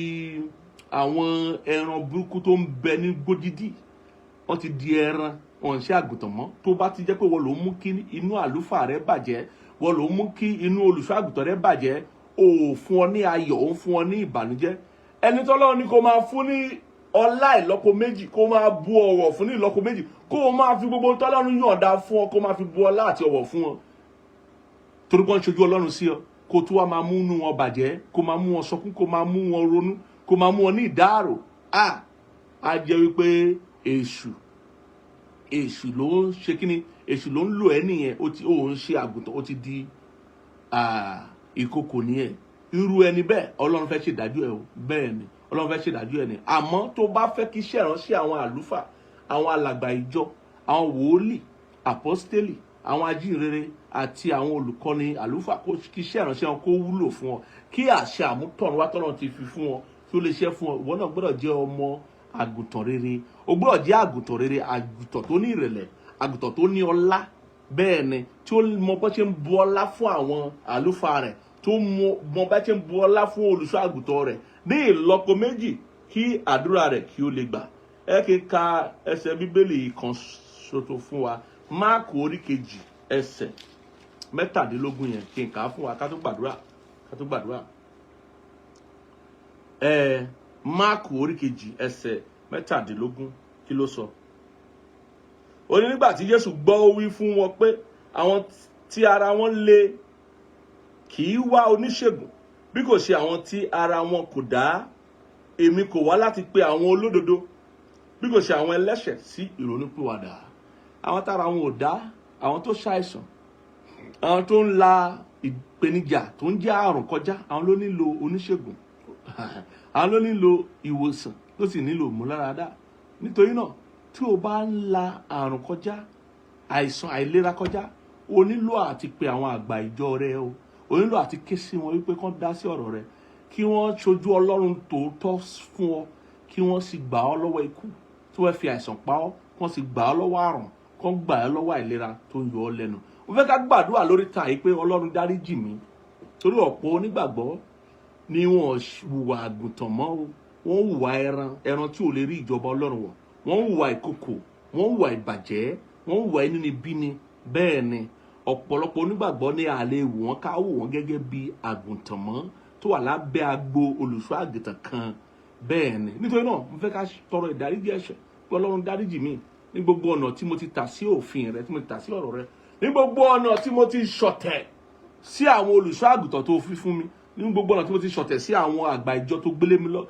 àwọn ẹran burúkú tó ń bẹ ní gbódídì. Wọ́n ti di ẹran, wọn ń ṣe àgùntàn mọ́. Tó bá ti jẹ́ pé wọ́n ló ń mú kí inú àlùfáà rẹ bàjẹ́, wọ́n ló ń mú kí inú olùṣọ́ àgùntàn rẹ bàjẹ́, ò fún ọ ní ayọ̀, ò ń fún ọ ní ìbànújẹ́. Ẹni tọ́lọ́run ní kó máa fún ní ọlá ìlọ́po méjì, kó máa bu ọ̀wọ̀ fún ní ìlọ́po méjì, kó o máa fi gbogbo tọ́lọ́run yọ̀ǹda fún ọ, kó máa fi bu ọlá àti ọ̀wọ̀ fún ọ, torí pé wọ́n ń ṣojú Ọlọ́run sí ọ, kó tó wá máa mú inú wọn bàjẹ́, kó máa mú wọn sọkún, kó máa mú wọn ronú, kó máa mú wọn ní ìdáàrò, á jẹ́ wípé èṣù ló ń ṣe kíni, èṣù ló ń lò ẹ́ nìyẹn. Ó ń ṣe àgùntàn, ó ti di ìkòkò nìyẹn. Irú ẹni bẹ́ẹ̀, Ọlọ́run fẹ́ ṣèdájọ́ ẹ o. Bẹ́ẹ̀ ni, Ọlọ́run fẹ́ ṣèdájọ́ ẹ ni. Àmọ́ tó bá fẹ́ kí iṣẹ́ ìránṣẹ́ àwọn àlùfáà, àwọn alàgbà ìjọ, àwọn wòólì, àpọ́stélì, àwọn ajíhìnrere àti àwọn olùkọ́ni àlùfáà, kó kí iṣẹ́ ìránṣẹ́ wọn kó wúlò fún ọ, kí àṣẹ àmútọ̀run wá tọ́lọ́run ti fi fún ọ kí ó lè ṣe fún ọ, ìwọ náà gbọ́dọ̀ jẹ́ ọmọ àgùntàn rere. O gbọ́dọ̀ jẹ́ àgùntàn rere, àgùntàn tó ní ìrẹ̀lẹ̀, àgùntàn tó ní ọlá. Bẹ́ẹ̀ ni, tí ó mọ bó ṣe ń bu ọlá fún àwọn àlùfáà rẹ̀, tó mọ bá ṣe ń bu ọlá fún olùṣọ́ àgùntàn rẹ̀ ní ìlọ́po méjì, kí àdúrà rẹ̀ kí ó lè gbà. Ẹ kí n ka ẹsẹ̀ Bíbélì kan ṣoṣo fún wa, Máàkù orí 2, ẹsẹ̀ 17 yẹn, kí n kà á fún wa ká tó gbàdúrà, ká tó gbàdúrà. Máàkù orí 2, ẹsẹ̀ 17, kí ló sọ? Ó ní, nígbà tí Jésù gbọ́, ó wí fún wọn pé, "Àwọn tí ara wọn le kì í wá oníṣègùn, bí kò ṣe àwọn tí ara wọn kò dá. Èmi kò wá láti pe àwọn olódodo, bí kò ṣe àwọn ẹlẹ́ṣẹ̀ sí ìrònúpìwàdà." Àwọn tára wọn ò dá, àwọn tó ṣàìsàn, àwọn tó ń la ìpèníjà tó ń jẹ́ àrùn kọjá, àwọn ló nílò oníṣègùn, àwọn ló nílò ìwòsàn, ló sì nílò ìmúláradá. Nítorí náà, tí o bá ń la àrùn kọjá, àìsàn àìlera kọjá, o nílò àti pe àwọn àgbà ìjọ rẹ o. O nílò àti ké sí wọn wípé kán dá sí ọ̀rọ̀ rẹ, kí wọ́n ṣojú Ọlọ́run tòótọ́ fún ọ, kí wọ́n sì gbà ọ́ lọ́wọ́ ikú tí wọ́n fi àìsàn pa ọ́, kí wọ́n sì gbà ọ́ lọ́wọ́ àrùn, kí wọ́n gbà ọ́ lọ́wọ́ àìlera tó ń yọ ọ́ lẹ́nu. Mo fẹ́ ká gbàdúrà lórí ta yìí pé Ọlọ́run dáríjì mí, torí ọ̀pọ̀ onígbàgbọ́ ni wọ́n hùwà àgùntàn mọ́ o. Wọ́n hùwà ẹran, ẹran tí ò lè rí ìjọba Ọlọ́run wọ̀. Wọ́n hùwà ìkòkò, wọ́n hùwà ìbàjẹ́, wọ́n hùwà inúnibíni. Bẹ́ẹ̀ ni, ọ̀pọ̀lọpọ̀ onígbàgbọ́ ní àlè wò wọ́n, ká wò wọ́n gẹ́gẹ́ bí àgùntàn mọ́ tó wà lábẹ́ agbo olùṣọ́ àgùntàn kan. Bẹ́ẹ̀ ni, nítorí náà, mo fẹ́ ká tọrọ ìdáríjì ẹ̀ṣẹ̀ pé Ọlọ́run dáríjì mí ní gbogbo ọ̀nà tí mo ti tà sí òfin rẹ, tí mo ti tà sí ọ̀rọ̀ rẹ, ní gbogbo ọ̀nà tí mo ti ṣọ̀tẹ̀ sí àwọn olùṣọ́ àgùntàn tó fi fún mi, ní gbogbo ọ̀nà tí mo ti ṣọ̀tẹ̀ sí àwọn àgbà ìjọ tó gbélé mi lọ,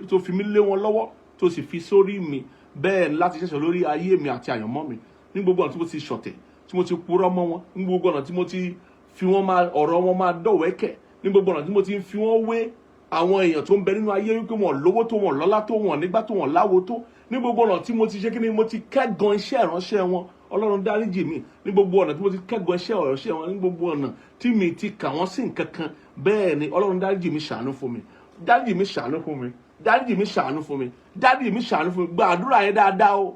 tó fi mí lé wọn lọ́wọ́, tó sì fi sórí mi, bẹ́ẹ̀ ni, láti ṣẹ̀ṣẹ̀ lórí ayé mi àti àyànmọ́ mi, ní gbogbo ọ̀nà tí mo ti ṣọ̀tẹ̀, tí mo ti purọ́ mọ́ wọn, ní gbogbo ọ̀nà tí mo ti fi wọ́n máa ọ̀rọ̀ wọn máa dọ̀wẹ́kẹ̀, ní gbogbo ọ̀nà tí mo ti fi wọ́n wé àwọn èèyàn tó ń bẹ nínú ayé wípé wọn lówó tó, wọn lọ́lá tó, wọn nígbà tó, wọn láwo tó, ní gbogbo ọ̀nà tí mo ti ṣe kí ni, mo ti kẹ́gan iṣẹ́ ìránṣẹ́ wọn, Ọlọ́run dáríjì mi. Ní gbogbo ọ̀nà tí mo ti kẹ́gan iṣẹ́ ìránṣẹ́ wọn, ní gbogbo ọ̀nà tí mi ti kà wọ́n sí nǹkan kan, bẹ́ẹ̀ ni, Ọlọ́run dáríjì mi, ṣàánú fún mi, dáríjì mi, ṣàánú fún mi, dáríjì mi, ṣàánú fún mi, dáríjì mi, ṣàánú fún mi. Gbàdúrà yẹn dáadáa o.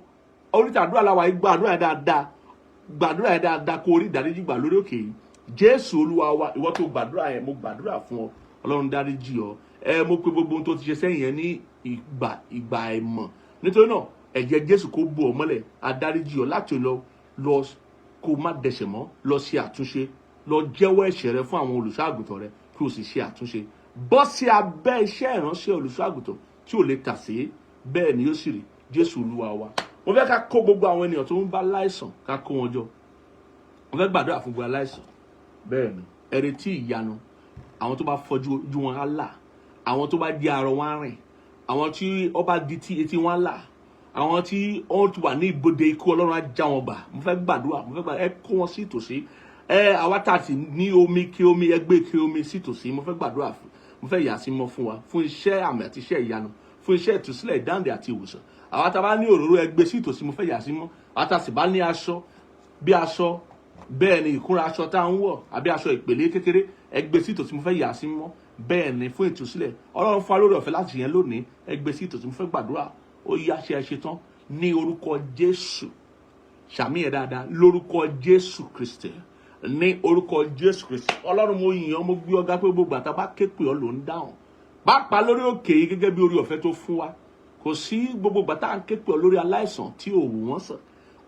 Oríta àdúrà làwà yìí. Gbàdúrà yẹn dáadáa, gbàdúrà yẹn dáadáa, kó orí ìdáríjì gbà lórí òkè yìí. Jésù Olúwa wa. Ìwọ tó gbàdúrà yẹn, mo gbàdúrà fún ọ, Ọlọ́run dáríjì ọ. Mo pe gbogbo ohun tó ti ṣe sẹ́yìn yẹn ní ìgbà àìmọ̀. Nítorí náà, ẹ̀jẹ̀ Jésù kó bò ọ́ mọ́lẹ̀. Adáríjì ọ. Láti lọ lọ, kó má dẹ̀ṣẹ̀ mọ́. Lọ ṣe àtúnṣe, lọ jẹ́wọ́ ẹ̀ṣẹ̀ rẹ fún àwọn olùṣọ́ àgùntàn rẹ, kí o sì ṣe àtúnṣe. Bọ́ sí abẹ́ iṣẹ́ ìránṣẹ́ olùṣọ́ àgùntàn tí ò lè tà sí. Bẹ́ẹ̀ ni yóò sì rí. Jésù Olúwa wa. Mo fẹ́ ká kó gbogbo àwọn ènìyàn tó ń bá láìsàn, ká kó wọn jọ. Mo fẹ́ gbàdúrà fún gbogbo aláìsàn. Bẹ́ẹ̀ ni, ẹ retí ìyanu. Àwọn tó bá fọjú, ojú wọn á là. Àwọn tó bá di arọ, wọn á rìn. Àwọn tí ó bá di tí etí wọn á là. Àwọn tí ó ti wà ní ibodè ikú, Ọlọ́run á já wọn gbà. Mo fẹ́ gbàdúrà, mo fẹ́ gbàdúrà. Ẹ kó wọn sí ìtòsí. Ẹ àwa tá a sì ní omi, kí omi, ẹ gbé kí omi sí ìtòsí. Mo fẹ́ gbàdúrà fún, mo fẹ́ yà sí mọ́ fún wa fún iṣẹ́ àmì àti iṣẹ́ ìyanu, fún iṣẹ́ ìtúsílẹ̀, ìdáǹdè àti ìwòsàn. Àwa tá a bá ní òróró, ẹ gbé sí ìtòsí. Mo fẹ́ yà sí mọ́. Àwa tá a sì bá ní aṣọ, bí aṣọ, bẹ́ẹ̀ ni, ìkúnra aṣọ tá à ń wọ̀ àbí aṣọ ìpèlé kékeré, ẹ gbé sí ìtòsí. Mo fẹ́ yà sí mọ́. Bẹ́ẹ̀ ni, fún ìtúsílẹ̀, Ọlọ́run fún wa lórí ọ̀fẹ́ láti yẹn lónìí. Ẹ gbé sí ìtòsí. Mo fẹ́ gbàdúrà. Ó yá, ṣe ẹ ṣe tán? Ní orúkọ Jésù, ṣàmì ẹ̀ dáadáa. Lórúkọ Jésù Kristi, ní orúkọ Jésù Kristi. Ọlọ́run, mo yìn ọ́, mo gbé ọ̀gá pé gbogbo àtàbá képe ọ́ ló ń dáhùn, pàápàá lórí òkè yìí, gẹ́gẹ́ bí orí ọ̀fẹ́ tó fún wa. Kò sí gbogbo ìgbà tá à ń képe ọ́ lórí aláìsàn tí ò wù wọ́n sàn.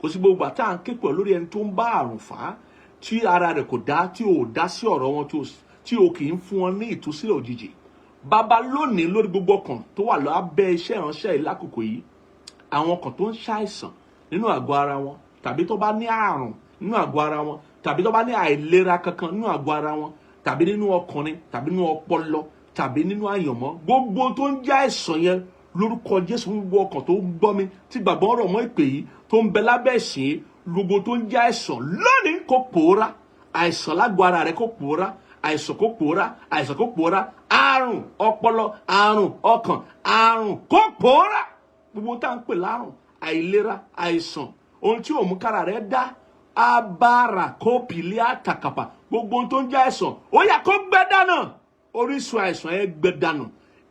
Kò sí gbogbo ìgbà tá à ń képe ọ́ lórí ẹni tó ń bá àrùn fà á tí ara rẹ̀ kò dá, tí ò dá sí ọ̀rọ̀ wọn, tí ò kì í fún wọn ní ìtúsílẹ̀ òjijì. Bàbá, lónìí, lórí gbogbo ọkàn tó wà lábẹ́ iṣẹ́ ìránṣẹ́ yìí lákòókò yìí, àwọn ọkàn tó ń ṣàìsàn nínú àgọ́ ara wọn, tàbí tó bá ní àrùn nínú àgọ́ ara wọn, tàbí tó bá ní àìlera kankan nínú àgọ́ ara wọn, tàbí nínú ọkùnrin, tàbí nínú ọpọlọ, tàbí nínú àyànmọ́, gbogbo tó ń jẹ́ àìsàn yẹn, lórúkọ Jésù, gbogbo ọkàn tó ń gbọ́ mi tí gbàgbọ́ rọ̀ mọ́ ìpè yìí, tó ń bẹ lábẹ́ ìsìn yìí, gbogbo tó ń jẹ́ àìsàn lónìí, kó pòórá. Àìsàn lágọ̀ọ́ ara rẹ, kó pòórá. Àìsàn, kó pòórá. Àìsàn, kó pòórá. Àrùn ọpọlọ, àrùn ọkàn, àrùn, kó pòórá. Gbogbo tá à ń pè lárùn, àìlera, àìsàn, ohun tí ò mú kára rẹ dá, abára kópìlì àtàkàpà, gbogbo ohun tó ń jẹ́ àìsàn, ó yá, kó gbẹ dànù. Orísun àìsàn yẹn, gbẹ dànù.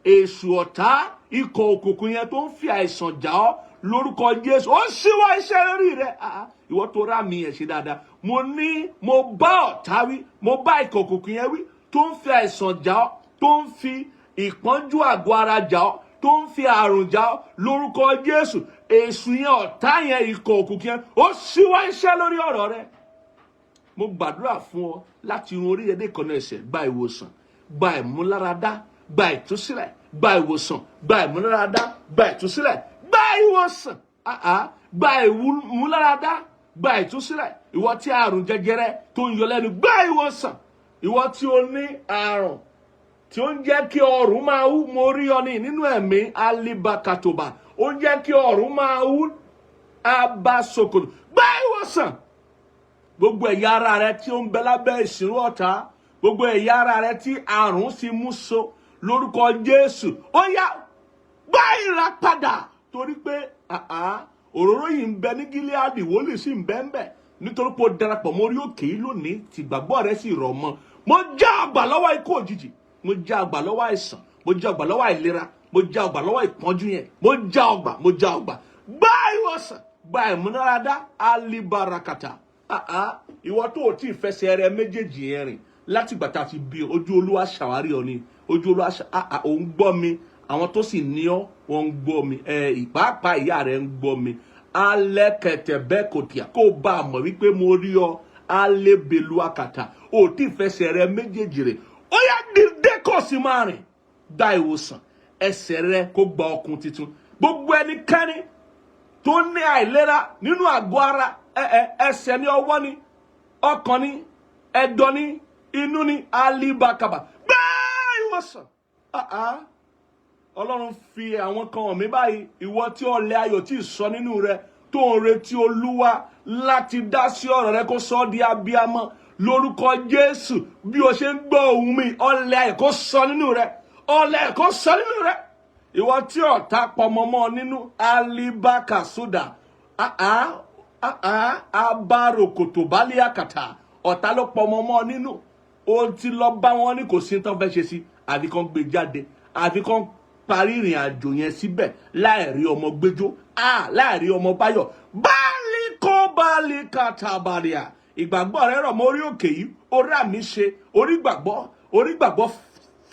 Èṣù ọ̀tá, ikọ̀ òkùnkùn yẹn tó ń fi àìsàn jà ọ́, lórúkọ Jésù, ó ṣíwọ́ iṣẹ́ lórí rẹ̀. Ah, ah, ìwọ tó rà mí ẹ̀ ṣe dáadáa. Mo ní mo bá ọ̀tá wí, mo bá ikọ̀ òkùnkùn yẹn wí tó ń fi àìsàn jà ọ́, tó ń fi ìpọ́njú àgọ́ ara jà ọ́, tó ń fi àrùn jà ọ́. Lórúkọ Jésù, èṣù yẹn, ọ̀tá yẹn, ikọ̀ òkùnkùn yẹn, ó ṣíwọ́ iṣẹ́ lórí ọ̀rọ̀ rẹ̀. Mo gbàdúrà fún ọ láti irun orí ẹdẹ kan ẹsẹ̀. Gba ìwòsàn, gba ìmúláradá, gba ìtúsílẹ̀. Gba ìwòsàn, gba ìmúláradá, gba ìtúsílẹ̀, gba ìwòsàn. Ah, ah, gba ìmúláradá, gba ìtúsílẹ̀. Ìwọ tí àrùn jẹjẹrẹ tó ń yọ lẹ́nu, gba ìwòsàn. Ìwọ tí o ní àrùn tí ó ń jẹ́ kí ọrùn máa wú, mo rí ọ ní nínú ẹ̀mí, alibakatoba, ó ń jẹ́ kí ọrùn máa wú, abasokoto, gba ìwòsàn. Gbogbo ẹ̀yà ara rẹ tí ó ń bẹ lábẹ́ ìṣirò ọ̀tá, gbogbo ẹ̀yà ara rẹ tí àrùn sì mú so, lórúkọ Jésù, ó yá, gbá ìràpadà, torí pé àá òróró yìí ń bẹ ní Gíláàdì, wòlíì sì ń bẹ ń bẹ. Nítorí pé ó darapọ̀ mọ́ orí òkè yìí lónìí, tìgbàgbọ́ rẹ sì rọ̀ mọ́, mo já àgbà lọ́wọ́ ikú òjijì, mo já àgbà lọ́wọ́ àìsàn, mo já àgbà lọ́wọ́ àìlera, mo já ọgbà lọ́wọ́ ìpọ́njú yẹn. Mo já ọgbà, mo já ọgbà. Gbá ìwòsàn, gba ìmúnáradá, alibarakata. Ah, ah, ìwọ tó o tí ì fẹsẹ̀ rẹ méjèèjì yẹn rìn láti ìgbà tá a ti bí, ojú Olúwa ṣàwárí ọ ni. Ojú Olúwa ṣà, ah, ah, òun gbọ́ mi. Àwọn tó sì ní ọ, wọ́n ń gbọ́ mi. Ẹ ìpápá, ìyá rẹ ń gbọ́ mi. Alẹ́ kẹtẹ bẹ́ẹ̀ kò tíya kó o bá a mọ̀ wípé mo rí ọ. Alébelu akata, o tí ì fẹsẹ̀ rẹ méjèèjì rìn, ó yá, dìde kó o sì máa rìn. Gba ìwòsàn, ẹsẹ̀ rẹ kó gba ọkùn tuntun. Gbogbo ẹnikẹ́ni tó ní àìlera nínú àgọ́ ara, ẹsẹ̀ ní, ọwọ́ ní, ọkàn ní, ẹ̀dọ̀ ní, inú ní, alibakaba, gbá ìwòsàn. Ah, ah. Ọlọ́run fi àwọn kan hàn mí báyìí. Ìwọ tí ọlẹ̀ ayọ̀ tí ì sọ nínú rẹ, tó ń retí Olúwa láti dá sí ọ̀rọ̀ rẹ, kó sọ ọ́ di abiyamọ, lórúkọ Jésù, bí o ṣe ń gbọ́ ohùn mi, ọlẹ̀ ayọ̀ kó sọ nínú rẹ, ọlẹ̀ ayọ̀ kó sọ nínú rẹ. Ìwọ tí ọ̀tá pọmọmọ nínú, alibakasuda, abarokoto baliakata, ọ̀tá ló pọmọmọ nínú, ó ti lọ bá wọn ní kò sí tán fẹ́ ṣe sí, àfi kán gbé jáde, àfi kán parí ìrìn àjò yẹn síbẹ̀, láì rí ọmọ gbẹjọ, láì rí ọmọ báyọ̀, báàlì kó báàlì kàtàbàrìà. Ìgbàgbọ́ rẹ rọ̀ mọ́ orí òkè yìí, orí àmì ṣe, orí gbàgbọ́, orí gbàgbọ́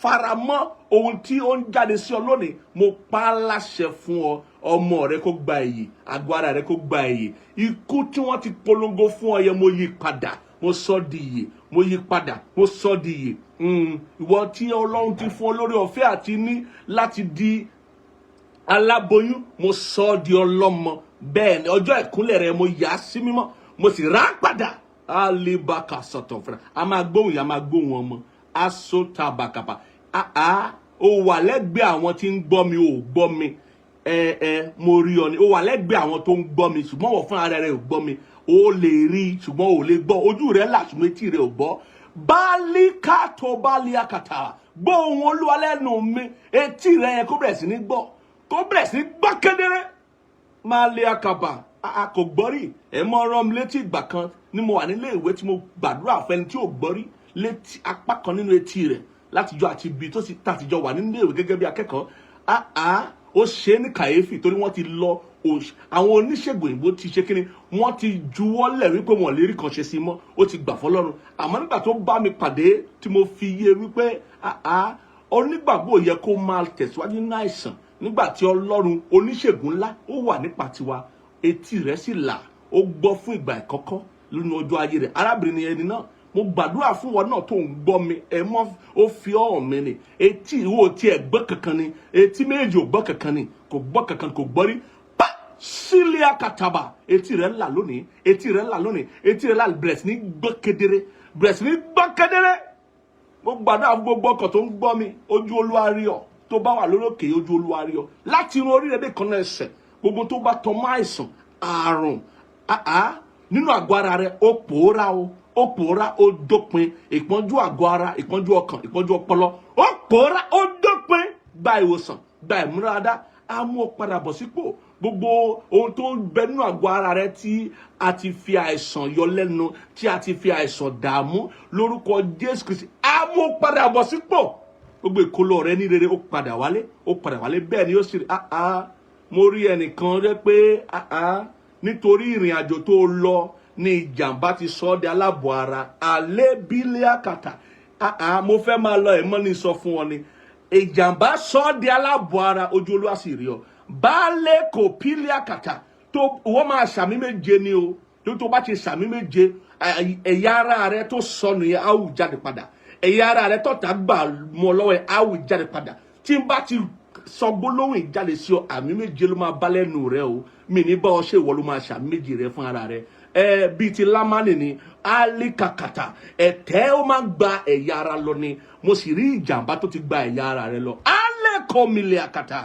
faramọ́ ohun tí ó ń jáde sí ọ lónìí. Mo pa á láṣẹ fún ọ, ọmọ rẹ kó gba èyí, àgọ́ ara rẹ kó gba èyí. Ikú tí wọ́n ti polongo fún ọ yẹn, mo yí padà, mo sọ di ìyè. Mo yí padà, mo sọ di ìyè. Ìwọ tí Ọlọ́run ti fún ọ lórí ọ̀fẹ́ àti ní láti di aláboyún, mo sọ ọ́ di ọlọ́mọ. Bẹ́ẹ̀ ni, ọjọ́ ìkúnlẹ̀ rẹ, mo yà á sí mímọ́, mo sì rà á padà. Alibaka sọ̀tọ̀ fúnra a máa gbóhùn ìyá, máa gbóhùn ọmọ asotabakapa. Àá, ó wà lẹ́gbẹ̀ẹ́ àwọn tí ń gbọ́ mi, ò gbọ́ mi. Ẹ ẹ, mo rí ọ ni. Ó wà lẹ́gbẹ̀ẹ́ àwọn tó ń gbọ́ mi, ṣùgbọ́n wọ́n fún ara rẹ ò gbọ́ mi. Ó lè rí, ṣùgbọ́n ò lè gbọ́. Ojú rẹ là, ṣùgbọ́n etí rẹ ò gbọ́. Bálíkà tó bálíàkàtà, gbọ́ ohùn Olúwa lẹ́nu mi. Etí rẹ yẹn kó bẹ̀rẹ̀ sí ní gbọ́, kó bẹ̀rẹ̀ sí ní gbọ́ kedere. Máa lé akaba a kò gbọ́ rí. Ẹ mọ́ rán mi létí ìgbà kan ní mo wà nílé ìwé tí mo gbàdúrà fẹ́ni tí ò gbọ́ rí létí, apá kan nínú etí rẹ̀ látijọ́ àti ibi tó sì tàtijọ́ wà nílé ìwé gẹ́gẹ́ bí akẹ́kọ̀ọ́. Àá, ó ṣe é ní kàyéfì, torí wọ́n ti lọ àwọn oníṣègùn òyìnbó ti ṣe kíni, wọ́n ti juwọ́lẹ̀ wípé wọ́n lè rí kan ṣe sí mọ́. Ó ti gbà fọlọ́run. Àmọ́ nígbà tó bá mi pàdé tí mo fi yé wípé àá, onígbàgbọ́ yẹ kó máa tẹ̀síwájú nínú àìsàn nígbà tí Ọlọ́run oníṣègùn ńlá ó wà nípa tiwa, etí rẹ̀ sì là, ó gbọ́ fún ìgbà ìkọ́kọ́ nínú ọjọ́ ayé rẹ̀. Arábìnrin ẹni náà, mo gbàdúrà fún wọn náà tó ń gbọ́ mi. Ẹ mọ́ ó fi ọ́ mi ni. Etí ìwọ tí ẹ gbọ́ kankan ni, etí méjì ò gbọ́ kankan ni, kò gbọ́ kankan, kò gbọ́ rí pa sílíà kàtàbà. Etí rẹ̀ là lónìí, etí rẹ̀ là lónìí, etí rẹ̀ là. Bẹ̀rẹ̀ sí ní gbọ́ kedere, bẹ̀rẹ̀ sí ní gbọ́ kedere. Mo gbàdúrà fún gbogbo ọkàn tó ń gbọ́ mi. Ojú Olúwa rí ọ. Tó bá wà lórí òkè, ojú Olúwa rí ọ láti irun orí rẹ dé kan náà ẹsẹ̀. Gbogbo tó bá tọ́ mọ́ àìsàn, àrùn àá nínú àgọ́ ara rẹ, ó pòórá o, ó pòórá, ó dópin. Ìpọ́njú àgọ́ ara, ìpọ́njú ọkàn, ìpọ́njú ọpọlọ, ó pòórá, ó dópin. Gba ìwòsàn, gba ìmúradá, á mú ọ padà bọ̀ sípò. Gbogbo ohun tó ń bẹ nínú àgọ́ ara rẹ tí a ti fi àìsàn yọ lẹ́nu, tí a ti fi àìsàn dààmú, lórúkọ Jésù Kristi, á mú ọ padà bọ̀ sípò. Gbogbo ìkólọ rẹ ní rere, ó padà wálé, ó padà wálé. Bẹ́ẹ̀ ni ó sì rí. Ah ah, mo rí ẹnìkan rẹ pé ah ah, nítorí ìrìn àjò tó lọ ní ìjàmbá ti sọ ọ́ di aláàbọ̀ ara àlébílíàkàtà. Ah ah, mo fẹ́ máa lọ, ẹ̀ mọ́ ní sọ fún ọ ni ìjàmbá sọ ọ́ di aláàbọ̀ ara. Ojú Olúwa sì rí ọ. Baálé kò pílíàkàtà tó wọ́n máa ṣàmì méje ni o. Tó bá ti ṣàmì méje, ẹ̀yà ara rẹ tó sọnù yẹn á wù jáde padà. Ẹ̀yà ara rẹ tọ́ta gbà mọ́ lọ́wọ́ ẹ̀ á wù jáde padà. Tí n bá ti sọ gbólóhùn ìjáde sí ọ, àmì méje ló máa bá lẹ́nu rẹ o. Mi ní bá ọ ṣe, ìwọ ló máa ṣàmì méje rẹ fún ara rẹ. Ẹ bíi ti Lámánì ni alikakata, ẹ̀tẹ́ ó máa gba ẹ̀yà ara lọ ni. Mo sì rí ìjàmbá tó ti gba ẹ̀yà ara rẹ lọ. Alẹ́kọ̀ọ́mìlẹ̀ àkàtà,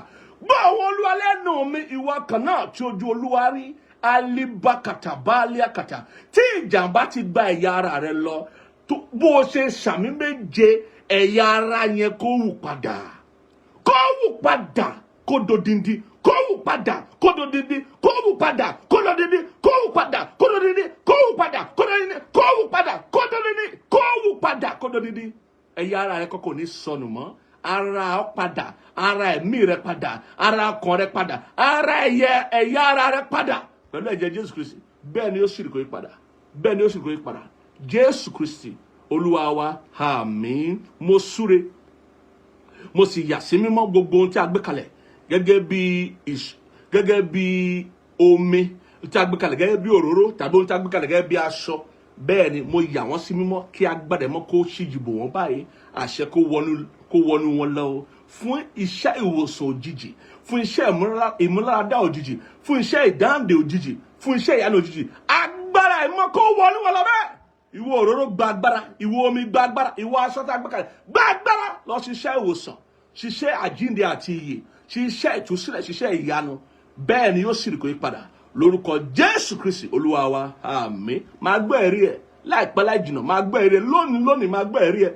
gbọ́ àwọn Olúwa lẹ́nu mi. Ìwọ kan náà tí ojú Olúwa rí, alibakata baaliakata, tí ìjàmbá ti gba ẹ̀yà ara rẹ lọ, bó o ṣe ṣàmì méje, ẹ̀yà ara yẹn kó wù padà, kó wù padà, kó dodindi, kó wù padà, kó dodindi, kó wù padà, kó dodindi, kó wù padà, kó dodindi, kó wù padà, kó dodindi, kó wù padà, kó dodindi, kó wù padà, kó dodindi. Ẹ̀yà ara rẹ kọ́kọ́ ní sọnù mọ́. Ara ọ padà, ara ẹ̀mí rẹ padà, ara ọkàn rẹ padà, ara ẹ̀yà ara rẹ padà pẹ̀lú ẹ̀jẹ̀ Jésù Kristi. Bẹ́ẹ̀ ni ó sì rí, kó yí padà. Bẹ́ẹ̀ ni ó sì rí, kó yí padà. Jésù Kristi Olúwa wa, àmín. Mo súre, mo sì yà sí mímọ́ gbogbo ohun tí a gbé kalẹ̀ gẹ́gẹ́ bí omi tí a gbé kalẹ̀, gẹ́gẹ́ bí òróró, tàbí ohun tí a gbé kalẹ̀ gẹ́gẹ́ bí aṣọ. Bẹ́ẹ̀ ni, mo yà wọ́n sí mímọ́ kí agbádẹ mọ́ kó ṣíjì bò wọ́n báyìí. Àṣẹ kó wọnú wọn lọ o, fún iṣẹ́ ìwòsàn òjijì, fún iṣẹ́ ìmúláradá òjijì, fún iṣẹ́ ìdáǹdè òjijì, fún iṣẹ́ ìyanu òjijì. Agbára ìmọ̀ kó wọnú wọn lọ bẹ́ẹ̀. Ìwọ òróró, gba agbára. Ìwọ omi, gba agbára. Ìwọ aṣọ tá a gbé kalẹ̀, gba agbára. Lọ ṣiṣẹ́ ìwòsàn, ṣiṣẹ́ àjíǹde àti ìyè, ṣiṣẹ́ ìtúsílẹ̀, ṣiṣẹ́ ìyanu. Bẹ́ẹ̀ ni yóò sì rí, kó yí padà, lórúkọ Jésù Kristi Olúwa wa, àmín. Máa gbọ́ ẹ̀rí ẹ̀ láìpẹ́ láì jìnnà. Máa gbọ́ ẹ̀rí ẹ̀ lónìí lónìí. Máa gbọ́ ẹ̀rí ẹ̀.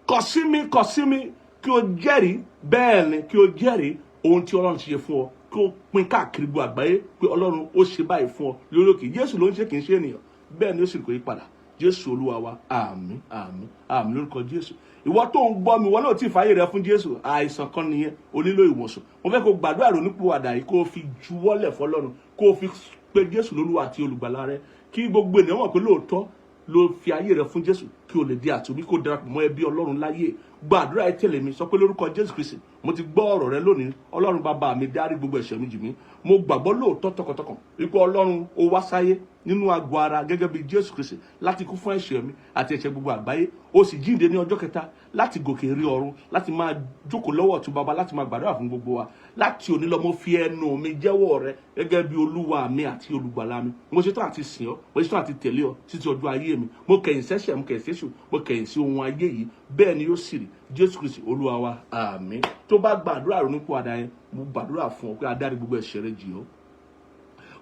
Kọ sí mi, kọ sí mi kí o jẹ́rìí. Bẹ́ẹ̀ ni, kí o jẹ́rìí ohun tí Ọlọ́run ti ṣe fún ọ, kí o pín káàkiri gbogbo àgbáyé pé Ọlọ́run ó ṣe báyìí fún ọ lórí òkè. Jésù ló ń ṣe, kì í ṣe ènìyàn. Bẹ́ẹ̀ ni ó sì kò yí padà. Jésù Olúwa wa, àmín, àmín, àmín, lórúkọ Jésù. Ìwọ tó ń gbọ́ mi, ìwọ náà tí ì fàyè rẹ fún Jésù, àìsàn kan nìyẹn, o nílò ìwòsàn. Mo fẹ́ kó gbàdúrà ronúpìwàdà yìí, kó o fi juwọ́lẹ̀ fọlọ́run, kó o fi pe Jésù lólúwa àti olùgbàlà rẹ, kí gbogbo ènìyàn mọ̀ pé lóòótọ́ ló fi ayé rẹ fún Jésù, kí o lè di àtúnbí, kó darapọ̀ mọ́ ẹbí Ọlọ́run láyé. Gbàdúrà ẹ tẹ̀lé mi. Sọ pé, lórúkọ Jésù Kristi, Mo ti gbọ́ ọ̀rọ̀ rẹ lónìí. Ọlọ́run bàbá mi, dárí gbogbo ẹ̀ṣẹ̀ mi jì mí. Mo gbàgbọ́ lóòótọ́ tọkàntọkàn wípé Ọlọ́run, ó wá sáyé nínú àgọ́ ara gẹ́gẹ́ bí Jésù Kristi láti kú fún ẹ̀ṣẹ̀ mi àti ẹ̀ṣẹ̀ gbogbo àgbáyé. Ó sì jíǹde ní ọjọ́ kẹta láti gòkè rí ọ̀run, láti máa jókòó lọ́wọ́ ọ̀tún bàbá, láti máa gbàdúrà fún gbogbo wa. Láti òní lọ, mo fi ẹnu mi jẹ́wọ́ rẹ gẹ́gẹ́ bí Olúwa mi àti Olùgbàlà mi. Mo ṣetán àti sìn ọ́, mo ṣetán àti tẹ̀lé ọ títí ọjọ́ ayé mi. Mo kẹ̀yìn sẹ́ṣẹ̀, mo kẹ̀yìn sẹ́ṣù, mo kẹ̀yìn sí ohun ayé yìí. Bẹ́ẹ̀ ni yóò sì rí. Jésù Kristi Olúwa wa, àmín. Tó bá gbàdúrà ronúpìwàdà yẹn, mo gbàdúrà fún ọ pé a dárí gbogbo ẹ̀ṣẹ̀ rẹ jì ọ́.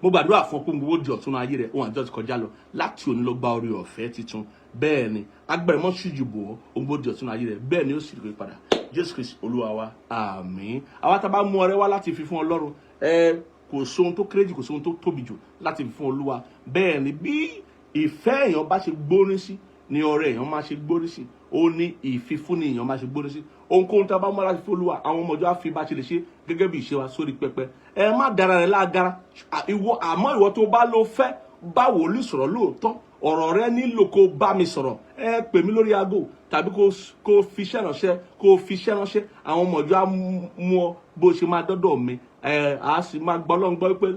Mo gbàdúrà fún ọ pé gbogbo di ọ̀tún ayé rẹ, ohun àjọ ti kọjá lọ. Láti òní lọ, gba orí ọ̀fẹ́ titun. Bẹ́ẹ̀ ni, agbára mọ́ ṣíjú bò ọ́, ohun gbogbo di ọ̀tún ayé rẹ. Bẹ́ẹ̀ ni ó sì rí padà. Jésù Kristi Olúwa wa, àmín. Àwa tá a bá mú ọrẹ wá láti fi fún Ọlọ́run, ẹ kò sóhun tó kéré jù, kò sóhun tó tóbi jù láti fi fún Olúwa. Bẹ́ẹ̀ ni, bí ìfẹ́ èèyàn bá ṣe gbórí sí ni ọrẹ èèyàn máa ṣe gbórí sí, ó ní ìfifúnni èèyàn máa ṣe gbórí sí. Ohunkóhun tí a bá mú láti fi Olúwa, àwọn ọmọ ọjọ́ á fi bá ṣe lè ṣe gẹ́gẹ́ bí ìṣe wa sórí pẹpẹ. Ẹ má dára rẹ lágara ìwọ, àmọ́ ìwọ tó bá ló fẹ́ bá wòlíì sọ̀rọ̀ lóòótọ́, ọ̀rọ̀ rẹ nílò kó bá mi sọ̀rọ̀, ẹ pè mí lórí aago tàbí kó fi iṣẹ́ ránṣẹ́, kó fi iṣẹ́ ránṣẹ́. Àwọn ọmọ ọjọ́ á mú ọ bó ṣe máa dọ́dọ̀ mi. Ẹ á sì máa gbọ́ Ọlọ́run gbọ́ pé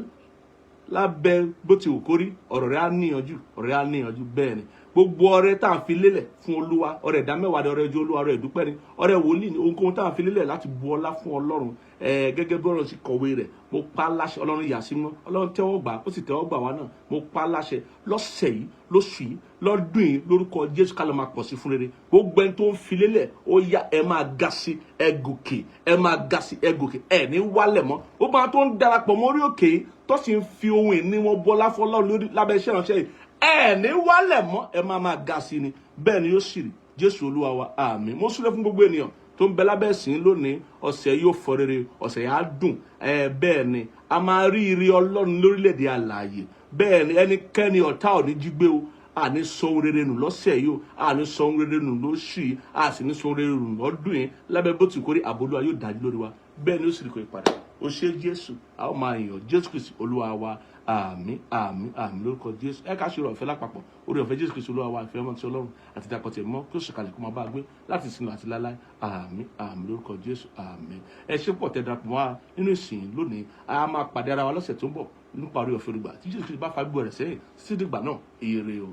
lábẹ́ bó ti wù kó rí, ọ̀rọ̀ rẹ á níyanjú, ọ̀rọ̀ rẹ á níyanjú. Bẹ́ẹ̀ ni, gbogbo ọrẹ tá à ń fi lélẹ̀ fún Olúwa, ọrẹ ìdámẹ́wàá ni, ọrẹ ojú Olúwa, ọrẹ ìdúpẹ́ ni, ọrẹ wòlíì ni, ohunkóhun tá à ń fi lélẹ̀ láti bu ọlá fún Ọlọ́run, ẹ gẹ́gẹ́ bí Ọlọ́run ti kọ̀wé rẹ̀, mo pa á láṣẹ, Ọlọ́run yà sí mọ́, Ọlọ́run tẹ́wọ́ gbà, ó sì tẹ́wọ́ gbà wá náà. Mo pa á láṣẹ lọ́sẹ̀ yìí, lóṣù yìí, lọ́dún yìí, lórúkọ Jésù, ká ló máa pọ̀ sí fún rere. Gbogbo ẹni tó ń fi lélẹ̀, ó yá, ẹ máa ga sí, ẹ gòkè, ẹ máa ga sí, ẹ gòkè, ẹ ní wálẹ̀ mọ́. Ó máa tó ń darapọ̀ mọ́ orí òkè yìí, tó sì ń fi ohun ìní wọn bọlá fọlọ́run lórí lábẹ́ iṣẹ́ ìránṣẹ́ yìí, ẹ ní wálẹ̀ mọ́, ẹ máa máa ga sí ni. Bẹ́ẹ̀ ni yóò sì rí. Jésù Olúwa wa, àmín. Mo súré fún gbogbo ènìyàn tó ń bẹ lábẹ́ ẹ̀sìn lónìí. Ọ̀sẹ̀ yóò fọ rere, ọ̀sẹ̀ yà á dùn. Ẹ bẹ́ẹ̀ ni, a máa rí ire Ọlọ́run lórílẹ̀‐èdè alààyè. Bẹ́ẹ̀ ni, ẹnikẹ́ni ọ̀tá ò ní jí gbé o. Àní sọ ohun rere nù lọ́sẹ̀ yìí o, àní sọ ohun rere nù lóṣù yìí, a sì ní sọ ohun rere nù lọ́dún yìí. Lábẹ́ bó ti kórí, àbólúwa yóò dájú lórí wa. Bẹ́ẹ̀ ni ó sì rí, kò yí padà. Ó ṣe Jésù, a ó máa yàn. Jésù Kristi Olúwa wa, àmín, àmín, àmín lórúkọ Jésù. Ẹ ká ṣe oore ọ̀fẹ́ lápapọ̀. Oore ọ̀fẹ́ Jésù Kristi Olúwa wa, ìfẹ́ ọmọ ti Ọlọ́run àti ìdàpọ̀ tẹ̀ mọ́, kí ó sọ̀kalẹ̀ kó máa bá a gbé láti sinú àti láláì. Àmín, àmín lórúkọ Jésù, àmín. Ẹ ṣe pọ̀ tẹ́ darapọ̀ mọ́ wa nínú ìsìn lónìí. A máa pàdé ara wa lọ́sẹ̀ tó ń bọ̀ nípa oore ọ̀fẹ́ olùgbà tí Jésù Kristi bá fa gbogbo rẹ̀ sẹ́yìn. Títí dìgbà náà, ire o.